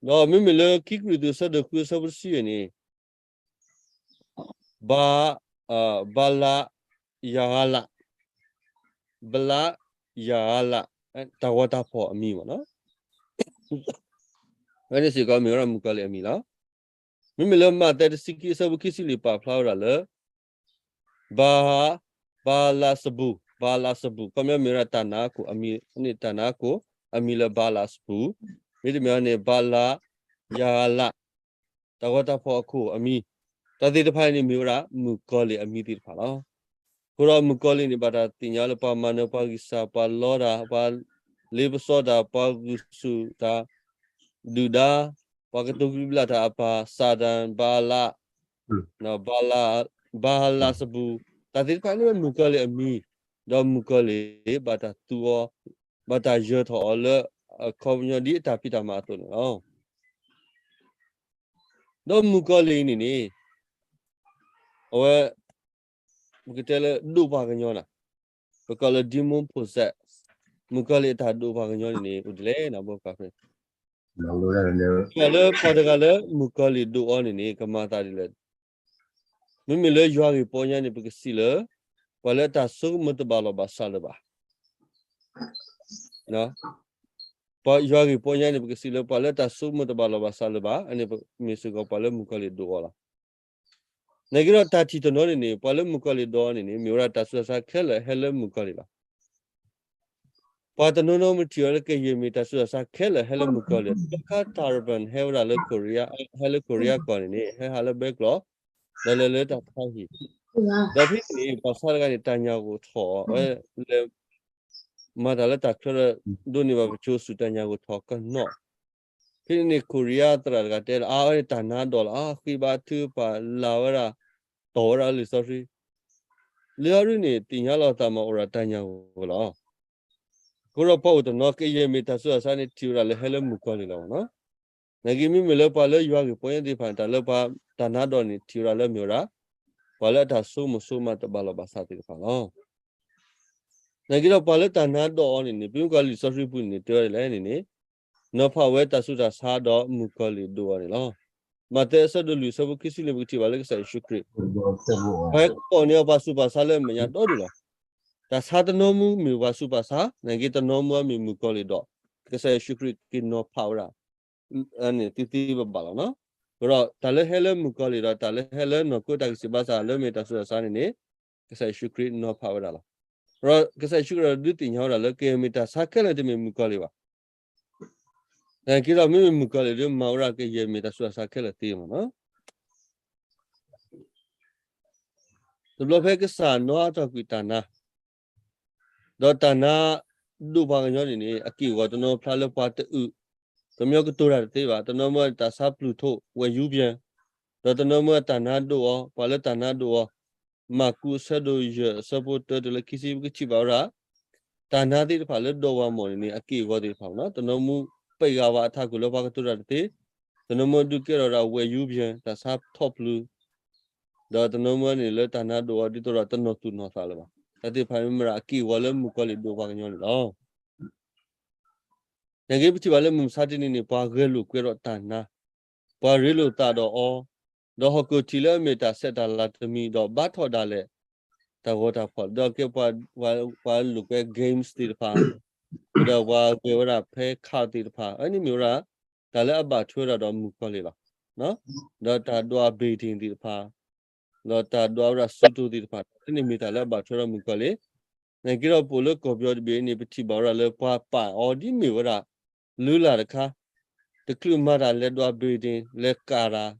ဒီးမ့မ့ၢ်လၢ ခံကရံၣ်သူး အဆၢဒိၣ်ဃု အဆၢဖိတဆံယဲၢ်န့ၣ်, ဘၤ, ဘၤလယၤဧလး, ဘၤလယၤဧလး, တၢ်ဂီၤတၢ်ဖီၣ်အမံၤမ့ၢ်နီၤ, အန့ၣ်စ့ၢ်ကီးမ့ၢ်ဝဲဒၣ်မုၣ်ကီၤလံၢ်အမံၤလီၤ. မ့မ့ၢ်လၢ မးသဲ တဆံခံ အဆၢဖိခံဆံလွံၢ် ပာ်ဖျါဝဲဒၣ်လၢ ဘၤ, ဘၤလးစဘူၣ်, ဘၤလးစဘူၣ် ခီပညီမ့ၢ်ဝဲဒၣ်တၢ်နါအခိၣ်အမံၤ, န့ၣ်တၢ်နါအခိၣ်အမံၤလၢဘၤလးစဘူၣ်, မ့တမ့ၢ်န့ၣ် ဘၤလယၤဧလး, တၢ်ဂီၤတၢ်ဖီၣ်အခိၣ်အမံၤ, တၢ်သ့ၣ်တဖၣ်န့ၣ်မ့ၢ်ဝဲဒၣ် မုၣ်ကီၤလံၢ်အမံၤသ့ၣ်တဖၣ်လီၤ. အဃိဒီးမုၣ်ကီၤလံၢ်န့ၣ် ဘၣ်တၢ်သ့ၣ်ညါလၢပှၤမၤနၢၤပှၤဂံၢ်စၢ်, ပှၤလီတၢ်, ပှၤလ့ပစီတၢ်, ပှၤဂုာ်ဆူၣ်တၢ်, ဒုၣ်ဒါ, ပှၤကတိၤကဘျံးကဘျၣ်တၢ်အပၢ်, Satan, ဘၤလး, ဘၤလး, ဘၤလးစဘူၣ်, တၢ်သ့ၣ်တဖၣ်န့ၣ်မ့ၢ်မုၣ်ကီၤလံၢ်အမံၤ, ဒီးမုၣ်ကီၤလံၢ် ဘၣ်တၢ်သူအီၤ, ဘၣ်တၢ်ယၢၤထီၣ်အီၤလၢ အခီပညီဒ်အတၢ်ဖံးတၢ်မၤအသိးန့ၣ်လီၤ. ဒီးမုၣ်ကီၤလံၢ်န့ၣ်န့ၣ် အဝဲ ပကတဲလၢဒိးပှၤကညီနၤ, ပကိးလၢ demon possess, မုၣ်ကီၤလံၢ်အတၢ်ဒိးပှၤကညီန့ၣ်န့ၣ် အိၣ်ဒ်လဲၣ်န့ၣ် ဘၣ်ဃးဖဲ ပှၤလၢပှၤတဂၤလၢမုၣ်ကီၤလံၢ်ဒိးအီၤန့ၣ်န့ၣ် ကမၤသးဒ်လဲၣ်. မ့မ့ၢ်လၢယွၤဂ့ၢ်ပီညါန့ၣ် ပကစံးလၢ ပှၤလၢအတၢ်ဆိကမိၣ်တဘၣ်လီၢ်ဘၣ်စးလၢၤဘၣ် ပှၤယွၤဂ့ၢ်ပီညါန့ၣ် ပကစံးလၢပှၤလၢတၢ်ဆိကမိၣ်တဘၣ်လီၢ်ဘၣ်စးလၢၤဘၣ်, အန့ၣ်မ့ၢ်စ့ၢ်ကီးပှၤလၢမုၣ်ကီၤလံၢ်ဒိးအီၤလီၤ. နာ်က့ဒီးတၢ်ထံၣ်တနီၤန့ၣ်န့ၣ် ပှၤလၢမုၣ်ကီၤလံၢ်ဒိးအီၤန့ၣ်န့ၣ် မ့ၢ်ဝဲဒၣ်တၢ်ဆူးတၢ်ဆါခဲလၢာ်ဟဲလၢမုၣ်ကီၤလံၢ်လီၤ. ပှၤတနီၤနီၤမ့ၢ်ထံၣ်အီၤလၢကယဲၢ်မ့ၢ်တၢ်ဆူးတၢ်ဆါခဲလၢာ်ဟဲလၢမုၣ်ကီၤလံၢ်, တၢ်ခါ Taliban ဟဲဝဲဒၣ်လၢ Korea, ဟဲလၢ Korea ကီၢ်န့ၣ်န့ၣ် ဟဲဟးလၢဘဲကျီၢ်, ဒီးလဲၤလၢတၢ်ဖးဟံၣ်, ဒီးဖဲန့ၣ်န့ၣ် ပှၤဆါတဂၤန့ၣ် တၢ်ညၣ်ဂိၢ်ထီၣ်, အဝဲလဲၤ မၤတၢ်လၢတၢ်ချၢဒီး ဒိးန့ၢ်ဘၣ်ပစိၤဆူၣ် တၢ်ညၣ်ဂိၢ်ထီၣ်ကနီၣ်. ဖဲန့ၣ်န့ၣ် Korea သရၣ်တဂၤတဲလၢ အါ အဝဲန့ၣ်တၢ်နါဒိးလီၤ, အဃ့ဘါထုကဖၣ်လၢ်ဝဲဒၣ်, တီၢ်ဝဲဒၣ်လံာ်စီဆှံ, လၢအရ့န့ၣ် သ့ၣ်ညါလီၤသးမၤအိၣ်ဒီးတၢ်ညၣ်ဂိၢ်လီၤ. အဃိဒီးပှၤအိၣ်တနီၤ ကယဲၢ်မ့ၢ်တၢ်ဆူးတၢ်ဆါန့ၣ် ထံၣ်ဝဲဒၣ်လၢဟဲလၢမုၣ်ကီၤလံၢ်လီၤနီၤ. နာ်က့မ့မ့ၢ်လၢပှၤလၢယွၤဂ့ၢ်ပီညါသ့ၣ်တဖၣ်န့ၣ် တၢ်လၢပှၤတၢ်နါဒိးန့ၣ် ထံၣ်ဝဲဒၣ်လၢမ့ၢ်ဝဲဒၣ် ပှၤလၢအတၢ်ဆိကမိၣ်ဆိကမးတဘၣ်လီၢ်ဘၣ်စးသ့ၣ်တဖၣ်လီၤ. နာ်က့ဒီးပှၤလၢတၢ်နါဒိးအီၤန့ၣ်န့ၣ် ပမ့ၢ်ကွၢ်လံာ်စီဆှံပူၤန့ၣ် တဲဝဲဒ်လဲၣ်န့ၣ်န့ၣ် နီၤဖးဝဲတၢ်ဆူးတၢ်ဆါဒီးမုၣ်ကီၤလံၢ်ဒိးအီၤန့ၣ်လီၤ. မးသဲ အဆၢဒိၣ်လွံၢ် အဆၢဖိခံဆံန့ၣ် ပကထံၣ်ဘၣ်လၢကစၢ်ယ့ၣ်ၡူးခရံာ် ပှၤကိးန့ၢ်အီၤပှၤဆူးပှၤဆါလၢအမဲာ်ညါဒီဒူၣ်လီၤ. တၢ်ဆါတနီၤမူမ့ၢ်ပှၤဆူးပှၤဆါ, နာ်က့တနီၤမူအမ့ၢ်မုၣ်ကီၤလံၢ်ဒိး, ကစၢ်ယ့ၣ်ၡူးခရံာ်က့ၤနီၤဖးဝဲဒၣ် န့ၣ် သ့သ့ဘၣ်ဘၣ်လီၤနီၤ. အဃိဒီးတၢ်လၢဟဲလၢမုၣ်ကီၤလံၢ်ဒီး တၢ်လၢဟဲလၢနီၢ်ခိတၢ်ကစံးဘၣ်ဆၣ်လၢမ့ၢ်တၢ်ဆူးတၢ်ဆါန့ၣ်န့ၣ် ကစၢ်ယ့ၣ်ၡူးခရံာ်နီၤဖးဝဲဒၣ်လီၤ. ဒီးကစၢ်ယ့ၣ်ၡူးခရံာ်ဒီးဒုးသ့ၣ်ညါဝဲဒၣ်လၢကယဲၢ်မ့ၢ်တၢ်ဆါခဲလၢာ်တမ့ၢ်မုၣ်ကီၤလံၢ်ဘၣ်. နာ်က့ဒီးမ့မ့ၢ်မုၣ်ကီၤလံၢ်ဒီးမၤဝဲဒၣ်ကယဲၢ်မ့ၢ်တၢ်ဆူးတၢ်ဆါခဲလၢာ်သ့မ့ၢ်နီၤ. တဘျီဖဲကစၢ်နီၤအါထီၣ်ကွံာ်တၢ်နါ ဒီးတၢ်နါဒိးပှၤကညီန့ၣ်န့ၣ် အက့ၢ်အဂီၤတနီၤဖျါလၢပှၤတအုး, ကမျီကတိၤတၢ်တသ့ဘၣ်, တနီၤမ့ၢ်တၢ်ဆါပျုၢ်ထိၣ် ဝဲၢ်ယူပၠဲၣ်, ဒီးတနီၤမ့ၢ်တၢ်နါဒိးအီၤ, ပှၤလၢတၢ်နါဒိးအီၤ, မၢ်ကူး အဆၢဒိၣ်ယဲၢ် အဆၢဖိတၢတုၤလၢခံဆံ ပကထံၣ်ဘၣ်ဝဲဒၣ် တၢ်နါသ့ၣ်တဖၣ်လၢဒိးပှၤမီၢ်န့ၣ်န့ၣ် အက့ၢ်အဂီၤသ့ၣ်တဖၣ်မ့ၢ်နီၤ. တနီၤမူပှၤဂၤဝဲအထးခိၣ်လၢပှၤကတိၤတၢ်တသ့, တနီၤမ့ၢ်ဒုးကဲထီၣ်ဒၣ်ဝဲၢ်ယူပၠဲၣ် တၢ်ဆါထီၣ်ပျုၢ် ဒီးတနီၤမ့ၢ်န့ၣ်လၢတၢ်နါဒိၣ်အီၤဒ်သိးဒီးတနီၣ်သူၣ်နီၣ်သးလၢၤဘၣ်. တၢ်သ့ၣ်တဖၣ်မ့ၢ်မ့ၢ်ဒၣ်အက့ၢ်အဂီၤလၢမုၣ်ကီၤလံၢ်ဒိၣ်ပှၤကညီန့ၣ်လီၤ. နာ်က့ပထံၣ်ဘၣ်လၢမုၢ်မဆါတနံၤန့ၣ် ပှၤဂဲၤလိာ်ကွဲဒီးတၢ်နါ, ပှၤရ့လိာ်သးဒီးအီၤ, ဒီးဟီၣ်ခိၣ်ထံးလၢအမ့ၢ်တၢ်ဆဲးတၢ်လၤတမံၤ ဒီးဘါထီၣ်ဒၣ်လဲာ် တၢ်ဂီၤတၢ်ဖီၣ် ဒီးကဲပှၤ ပှၤလိာ်ကွဲ games သ့ၣ်တဖၣ်, ဒီးပှၤဂဲၤဝဲဒၣ်ဖဲခးသ့ၣ်တဖၣ် အန့ၣ်မ့ၢ်ဝဲဒၣ် တၢ်လၢအဘၣ်ထွဲဝဲဒၣ်ဒီးမုၣ်ကီၤလံၢ်လီၤ. ဒီးတၢ်ဒွး betting သ့ၣ်တဖၣ် ဒီးတၢ်ဒွးဝဲဒၣ်စူးတိၤသ့ၣ်တဖၣ် တန့ၣ်မ့ၢ်တၢ်လၢအဘၣ်ထွဲဒီးမုၣ်ကီၤလံၢ်. နာ်က့ဒီးပအိၣ်လၢကီၢ်ပယီၤတဘ့ၣ်န့ၣ် ပထံၣ်ဘၣ်ဝဲဒၣ်လၢပှၤပာ်အီၤဒ်မ့ၢ်ဝဲဒၣ် လုၢ်လၢ်တခါ, တချုးမၤတၢ်လဲၤဒွး betting လဲၤကးတၢ်,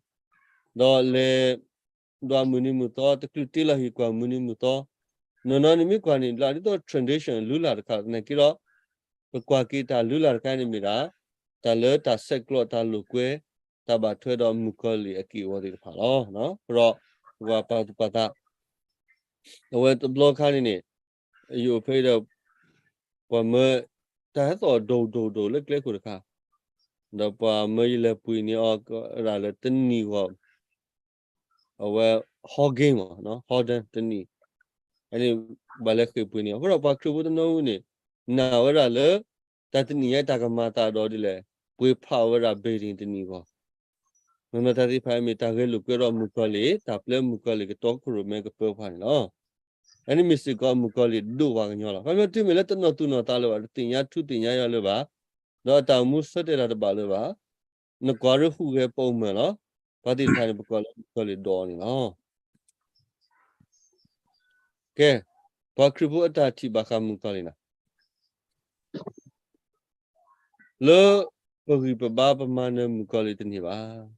ဒီးလဲၤဒွးမုၢ်နံၤမုၢ်သီ တချုးတ့လီၤဟံၣ်ကွၢ်မုၢ်နံၤမုၢ်သီ, နီၢ်နီၢ်န့ၣ်မ့ၢ်ကွၢ်န့ၣ် လၢဒ်သိး tradition လုၢ်လၢ်တခါ နာ်က့ဒီး ပကွၢ်က့ၤတၢ်လုၢ်လၢ်တခါန့ၣ်မ့ၢ်ဒၣ် တၢ်လၢတၢ်ဆဲးကျိးတၢ်လိာ်ကွဲ တၢ်ဘၣ်ထွဲဒီးမုၣ်ကီၤလံၢ်အက့ၢ်အဂီၤသ့ၣ်တဖၣ်လီၤ. အဃိဒီး ပှၤပာ်သူၣ်ပာ်သး အဝဲတဘျီခါန့ၣ်န့ၣ် ယအိၣ်ဖဲအံၤဒီး ပှၤမၢ တၢ်ဟဲသီၣ်ဒိၣ်ဒိၣ်ဒိၣ်လၢကျဲခိၣ်တခါ, ဒီးပှၤမၢယလဲၤပှ့ၤန့ၢ်အီၤဒၣ်လၢတနံၣ်ဂီၢ် အဝဲ ဟီက့မး ဟီဒၢတနံၣ်, အန့ၣ် ဘၣ်လဲၤဃ့ၢ်ပှ့ၤန့ၢ်အီၤ အဃိဒီးပှၤခရံာ်ဖိတနီၤန့ၣ် နာ်ဝဲဒၣ်လၢ တၢ်တနံၣ်ညါတၢ်ကမၤသးဒီးဒ်လဲၣ်, ပှ့ၤဖးဝဲဒၣ် betting တနံၣ်ဂီၢ်, မ့မ့ၢ်တၢ်သ့ၣ်တဖၣ်အံၤမ့ၢ်တၢ်ဂဲၤလိာ်ကွဲဒီးမုၣ်ကီၤလံၢ်, တၢ်ပျဲမုၣ်ကီၤလံၢ်ကတီခိၣ်ရိၣ်မဲကပၢပှၤန့ၣ်လီၤ. အန့ၣ်မ့ၢ်စ့ၢ်ကီးမုၣ်ကီၤလံၢ်ဒိၣ်ပှၤကညီလီၤ. ခီပညီတုၤမ့ၢ်လၢတနီၣ်သူၣ်နီၣ်သးလၢၤဘၣ်, တသ့ၣ်ညါထူသ့ၣ်ညါယွၤလၢၤဘၣ်, ဒီးအတၢ်အိၣ်မူဆၢတဲာ်တၢ်တဘၣ်လၢၤဘၣ်, နကွၢ်ရ့ဟူးဂဲၤပိာ်မုၣ်လီၤ. ပှၤသ့ၣ်တဖၣ်န့ၣ် ပကိးလၢမုၣ်ကီၤလံၢ်ဒိၣ်န့ၣ်လီၤ. ကဲ, ပှၤခရံာ်ဖိအတၢ်ထံၣ်ဘၣ်ဃးမုၣ်ကီၤလံၢ်န့ၣ် လၢပဂံၢ်ပဘါပမၤနၢၤမုၣ်ကီၤလံၢ်တန့ၢ်ဘၣ်.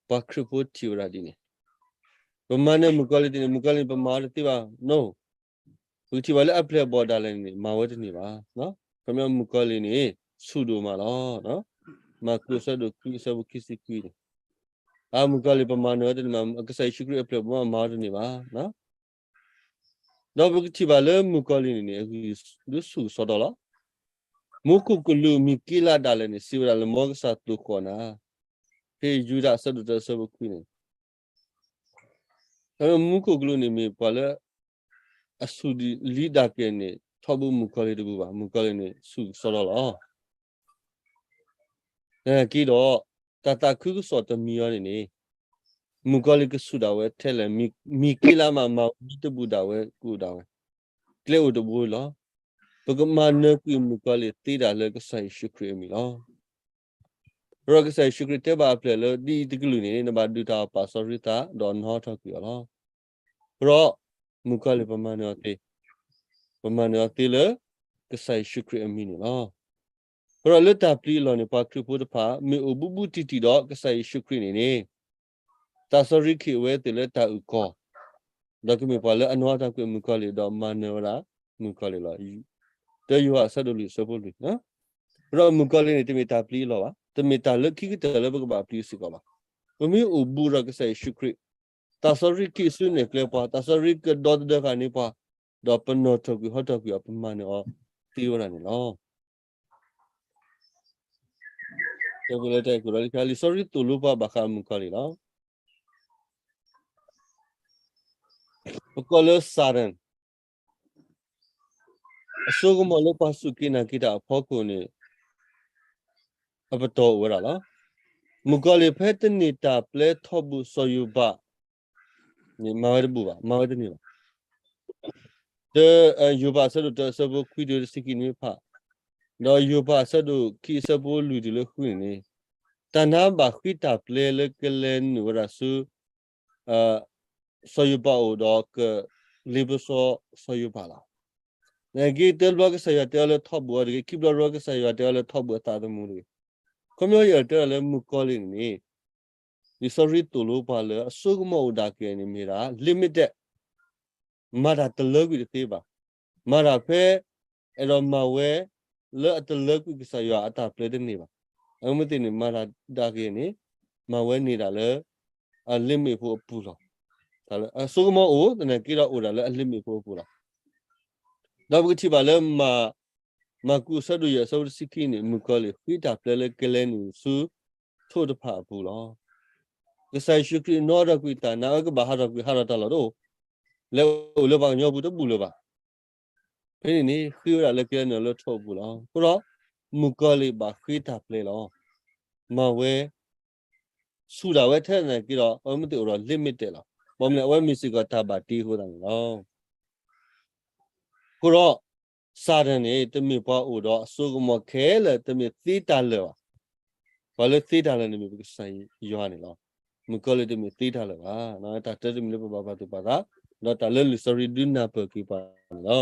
ပှၤခရံာ်ဖိထံၣ်ဝဲဒၣ်ဒ်န့ၣ်, ပမၤနၢၤမုၣ်ကီၤလံၢ်တန့ၢ်, မုၣ်ကီၤလံၢ်န့ၣ် ပမၤအီၤတသ့ဘၣ်, no. ပကထံၣ်ဘၣ်လၢအပျဲၢ်အဘီၣ်ဒၣ်လဲာ်န့ၣ် မၤဝဲတန့ၢ်ဘၣ်. ခီပညီမုၣ်ကီၤလံၢ်န့ၣ် ဆူၣ်ဒိၣ်မးလီၤ. မၢ်ကူးအဆၢဒိၣ်ခွံအဆၢဖိခံဆံခွံန့ၣ်, အမုၣ်ကီၤလံၢ်ပမၤနၢၤဝဲတန့ၢ်ဘၣ်, ကစၢ်ယ့ၣ်ၡူးခရံာ်အပျဲၢ်အဘီၣ်မၤဝဲတန့ၢ်ဘၣ်. ဒီးပကထံၣ်ဘၣ်လၢမုၣ်ကီၤလံၢ်န့ၣ်န့ၣ် အဂံၢ်ဒုးဆူၣ်ကစီဒီလီၤ. မူခိၣ်ကလူးမံၤက့လးဒၣ်လဲာ်န့ၣ် စံးဝဲဒၣ်လၢမ်ကစၢ်သိၣ်ဃီၣ်နၤ, ဖဲယူဒၤအဆၢဒိၣ်တၢအဆၢဖိခွံန့ၣ်, မူခိၣ်ကလူးန့ၣ်မ့ၢ်ပှၤလၢ အဆူၣ်လံဒၣ်က့ၤန့ၣ် ထီဘိမုၣ်ကီၤလံၢ်တဘူၣ်ဘၣ်, မုၣ်ကီၤလံၢ်န့ၣ်ဆူၣ်ကစီဒီလီၤ. နာ်က့ဒီး တၢ်သးခုကစီၣ်တမံၤအံၤန့ၣ်န့ၣ် မုၣ်ကီၤလံၢ်ကဆူၣ်ဒၣ်ဝဲထဲလဲၣ်, မံၤက့လးမးမၤဝဲမံၤတဘူၣ်ဒၣ်ဝဲကူၣ်ဒၣ်ဝဲ, ကျဲအိၣ်တဘိလီၤ. ပကမၤနၢၤကွံာ်မုၣ်ကီၤလံၢ်သ့ဒၣ်လၢကစၢ်ယ့ၣ်ၡူးခရံာ်အမံၤလီၤ. ဒီးကစၢ်ယ့ၣ်ၡူးခရံာ်တဲဘၣ်အပျဲၢ်လၢဒ်အံၤတကလုာ်န့ၣ် နဘၣ်ဒုးတၢ်အီၣ်ပာ်စီဆှံသး ဒီးနဟီထီၣ်ကွံာ်အီၤလီၤ. ဒီးမုၣ်ကီၤလံၢ်ပမၤနၢၤအီၤသ့, ပမၤနၢၤအီၤသ့လၢ ကစၢ်ယ့ၣ်ၡူးခရံာ်အမံၤန့ၣ်လီၤ. ဒီးလၢတၢ်ပျံၤအလီၢ်န့ၣ် ပှၤခရံာ်ဖိတဖၣ် မ့ၢ်အိၣ်ဘူးဘူးတံၢ်တံၢ်ဒီးကစၢ်ယ့ၣ်ၡူးခရံာ်န့ၣ်န့ၣ် သးစီဆှံခ့ၣ်ဝဲသ့ၣ်လၢတၢ်အုၣ်ကီၤ, ဒီးကမ့ၢ်ပှၤလၢအနီၣ်အတၢ်ကွံာ်မုၣ်ကီၤလံၢ်ဒီးမၤနၢၤဝဲဒၣ်မုၣ်ကီၤလံၢ်လီၤ. တၢယိၤဟၣ်အဆၢဒိၣ်လွံၢ်အဆၢဖိလွံၢ်, ဒီးမုၣ်ကီၤလံၢ်န့ၣ် တမ့ၢ်တၢ်ပျံၤအလီၢ်ဘၣ်, တမ့ၢ်တၢ်လၢခံကတၢၢ်လၢပကဘၣ်ပျံၤစ့ၢ်ကီးဘၣ်. ပမ့ၢ်အိၣ်ဘူးဒီးကစၢ်ယ့ၣ်ၡူးခရံာ်, သးစီဆှံခ့ၣ်ဆူနဲၣ်ကျဲပှၤ, သးစီဆှံကဒီသဒၢဃာ်န့ၢ်ပှၤ, ဒီးပနီၣ်ထီၣ်ကွံာ်ဟီထီၣ်ကွံာ်အီၤ ပမၤနၢၤအီၤသ့ဝဲဒၣ်န့ၣ်လီၤ. လံာ်စီဆှံသိၣ်လိပှၤဘၣ်ဃးမုၣ်ကီၤလံၢ်လီၤ. ပကိးလၢစၤတၢ်, အစိကမီၤလၢပှၤစူၢ်က့ၤနာ်က့ၤတၢ်အဖီခိၣ်န့ၣ် အပတီၢ်အိၣ်ဝဲဒၣ်လီၤ. မုၣ်ကီၤလံၢ်ဖဲတန့ၢ်တၢ်ပျဲထီဘူၣ်စီၤယိၤဘးန့ၣ် မၤဝဲတဘူၣ်ဘၣ်, မၤဝဲတန့ၢ်ဘၣ်. တၢယိၤဘးအဆၢဒိၣ်တၢအဆၢဖိခွံတုၤတဆံခံန့ၣ်မ့ၢ်ဖး, ဒီးယိၤဘးအဆၢဒိၣ်ခံအဆၢဖိလွံၢ်တုၤလၢဃုန့ၣ်န့ၣ်, တၢ်နါဘၣ်ဃံတၢ်ပျဲလၢကလဲၤနုာ်ဝဲဒၣ်ဆူ စီၤယိၤဘးအအိၣ်ဒီးကလ့ပစီစီၤယိၤဘးလီၤ. နာ်က့တဘျီကစၢ်ယွၤတဲအီၤလၢထီဘူၣ်အီၤတဂ့ၤ, ခံဘျီတဘျီကစၢ်ယွၤတဲအီၤလၢထီဘူၣ်အသးသမူတဂ့ၤ. ခီပညီယအဲၣ်ဒိးတဲအီၤလၢမုၣ်ကီၤလံၢ်န့ၣ်န့ၣ်, လံာ်စီဆှံသိၣ်လိပှၤလၢအစိကမီၤအိၣ်ဒၣ်က့ၤန့ၣ်မ့ၢ်ဒၣ် limited မၤတၢ်တလၢကွံာ်တသ့ဘၣ်. မၤတၢ်ဖဲ အဲၣ်ဒိးမၤဝဲ လၢအတလၢကွံာ်ကစၢ်ယွၤအတၢ်ပျဲတန့ၢ်ဘၣ်. အမ့ၢ်သ့ၣ်န့ၣ် မၤတၢ်ဒၣ်က့ၤန့ၣ် မၤဝဲန့ၢ်ဒၣ်လၢ အ limit ဖိအပူၤလီၤ. အစိကမီၤအိၣ် သနာ်က့ဒီးအိၣ်ဒၣ်လၢအ limit ဖိအပူၤလီၤ. ဒီးပကထံၣ်ဘၣ်လၢ မၢ်ကူးအဆၢဒိၣ်ယဲၢ်အဆၢဖိတဆံခံန့ၣ် မုၣ်ကီၤလံၢ်ဃံတၢ်ပျဲလၢကလဲၤနုာ်ဆူ ထိၣ်တဖၣ်အပူၤလီၤ. ကစၢ်ယ့ၣ်ၡူးခရံာ်နီၣ်ထီၣ်ကွံာ်တၢ်နါဝဲကဘၣ်ဟးထီၣ်ကွံာ်ဟးထီၣ်တၢ်လီၢ်တအိၣ်, လဲၤအိၣ်လၢပှၤကညီပူၤတဘူၣ်လၢၤဘၣ်. ဖဲန့ၣ်န့ၣ် ဃ့ဝဲဒၣ်လၢကျဲနုာ်လၢထိးအပူၤလီၤ. အဃိဒီး မုၣ်ကီၤလံၢ်ဘၣ်ဃ့တၢ်ပျဲလီၤ. မၤဝဲ ဆူၣ်ဒၣ်ဝဲထဲနာ်က့ဒီး အဝဲမ့ၢ်သ့ၣ်အိၣ်ဒီး limited လီၤ. ဘၣ်မနုၤလဲၣ် အဝဲမ့ၢ်စ့ၢ်ကီးတၢ်ဘၣ်တ့အဃိသတးန့ၣ်လီၤ. အဃိဒီး စၤတၢ်န့ၣ် တမ့ၢ်ပှၤအိၣ်ဒီးအစိကမီၤခဲလၢာ်, တမ့ၢ်သ့တၢ်လၢာ်ဘၣ်. ပှၤလၢသ့တၢ်လၢာ်န့ၣ်မ့ၢ်ပကစၢ်ယွၤန့ၣ်လီၤ. မုၣ်ကီၤလံၢ်တမ့ၢ်သ့တၢ်လၢာ်ဘၣ်. တၢ်တမံၤလၢပဘၣ်ပာ်သူၣ်ပာ်သး, ဒီးတၢ်လၢလံာ်စီဆှံဒုးနၢ်ပၢၢ်က့ၤပှၤန့ၣ်လီၤ.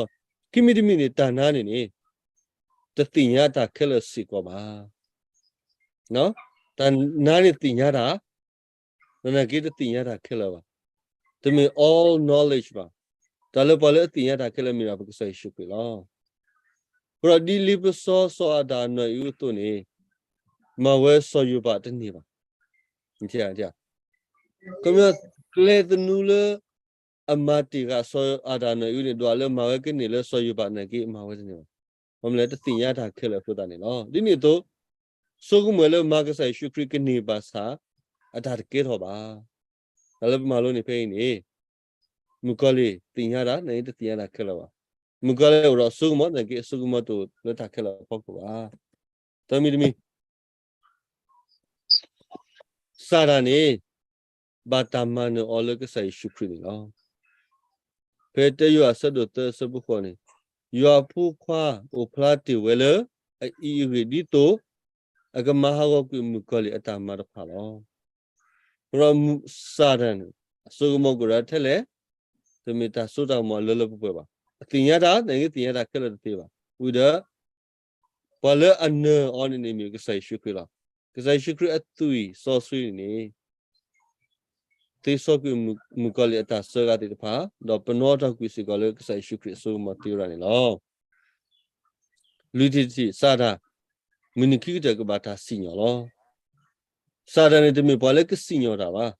ခံမံၤတမံၤန့ၣ် တၢ်နါန့ၣ်န့ၣ် တသ့ၣ်ညါတၢ်ခဲလၢာ်စ့ၢ်ကီးဘၣ်. တၢ်နါန့ၣ်သ့ၣ်ညါတၢ်, သနာ်က့တသ့ၣ်ညါတၢ်ခဲလၢာ်ဘၣ်. တမ့ၢ် all knowledge ဘၣ်. တၢ်လၢပှၤလၢအသ့ၣ်ညါတၢ်ခဲလၢာ်မ့ၢ်ဒၣ်ပကစၢ်ယ့ၣ်ၡူးခရံာ်လီၤ. အဃိဒီးဒ်လံပစီစီၤအၤဒၣ်နီၢ်အံၤအသိးန့ၣ် မၤဝဲစီၤယိၤဘးတန့ၢ်ဘၣ်. ခီပညီ ကျဲသနူလၢ အမၤတ့ၢ်ဃာ်စီၤအၤဒၣ်နီၢ်အံၤန့ၣ် ဒွးလၢမၤဝဲကန့ၢ်လၢစီၤယိၤဘးနာ်က့ မၤဝဲတန့ၢ်ဘၣ်. မ့ၢ်မနုၤလဲၣ်တသ့ၣ်ညါတၢ်ခဲလၢာ်အဃိသတးန့ၣ်လီၤ. ဒ်န့ၣ်အသိး ဆိကမိၣ်ဝဲလၢမၤကစၢ်ယ့ၣ်ၡူးခရံာ်ကန့ၢ်ဘၣ်ဆၣ် အတၢ်တကဲထီၣ်ဘၣ်. တၢ်လၢပမၤလိန့ၣ်ဖဲအံၤန့ၣ် မုၣ်ကီၤလံၢ်သ့ၣ်ညါတၢ်နာ်က့ တသ့ၣ်ညါတၢ်ခဲလၢာ်ဘၣ်. မုၣ်ကီၤလံၢ်အိၣ်ဒီးအစိကမီၤနာ်က့ အစိကမီၤတအိၣ်လၢတၢ်ခဲလၢာ်အဖီခိၣ်ဘၣ်. သၢမံၤတမံၤ စၤတၢ်န့ၣ် ဘၣ်တၢ်မၤနၢၤအီၤလၢကစၢ်ယ့ၣ်ၡူးခရံာ်န့ၣ်လီၤ. ဖဲတၢယိၤဟၣ်အဆၢဒိၣ်သၢအဆၢဖိဃိးန့ၣ်, ယွၤအဖိခွါအိၣ်ဖျါတ့ၢ်ဝဲလၢ အအံၤအဂ့ၢ်ဒ်သိး အကမၤဟးဂီၤကွံာ်မုၣ်ကီၤလံၢ်အတၢ်မၤတဖၣ်လီၤ. အဃိဒီးစၤတၢ်န့ၣ် အစိကမီၤကအိၣ်ဒီးထဲလဲၣ်, တမ့ၢ်တၢ်စိတၢ်ကမီၤလၢလၢပှဲၤပှဲၤဘၣ်. အသ့ၣ်ညါတၢ်, နာ်က့သ့ၣ်ညါတၢ်ခဲလၢာ်တသ့ဘၣ်. ဝံၤဒီး ပှၤလၢအနၢၤအီၤန့ၣ်န့ၣ်မ့ၢ်ကစၢ်ယ့ၣ်ၡူးခရံာ်လီၤ. ကစၢ်ယ့ၣ်ၡူးခရံာ်အသွံၣ်စီဆှံန့ၣ်န့ၣ် သ့စီကွံာ်မုၣ်ကီၤလံၢ်အတၢ်စၢဃာ်သ့ၣ်တဖၣ်, ဒီးပနီၣ်ထီၣ်ကွံာ်စ့ၢ်ကီးလၢကစၢ်ယ့ၣ်ၡူးခရံာ်အစိကမီၤသ့ဝဲဒၣ်န့ၣ်လီၤ. လွံၢ်ထံၣ်တထံၣ် စၤတၢ်, မုၢ်နံၤခံကတၢၢ်ကဘၣ်တၢ်စံၣ်ညီၣ်လီၤ. စၤတၢ်န့ၣ်တမ့ၢ်ပှၤလၢကစံၣ်ညီၣ်တၢ်ဘၣ်.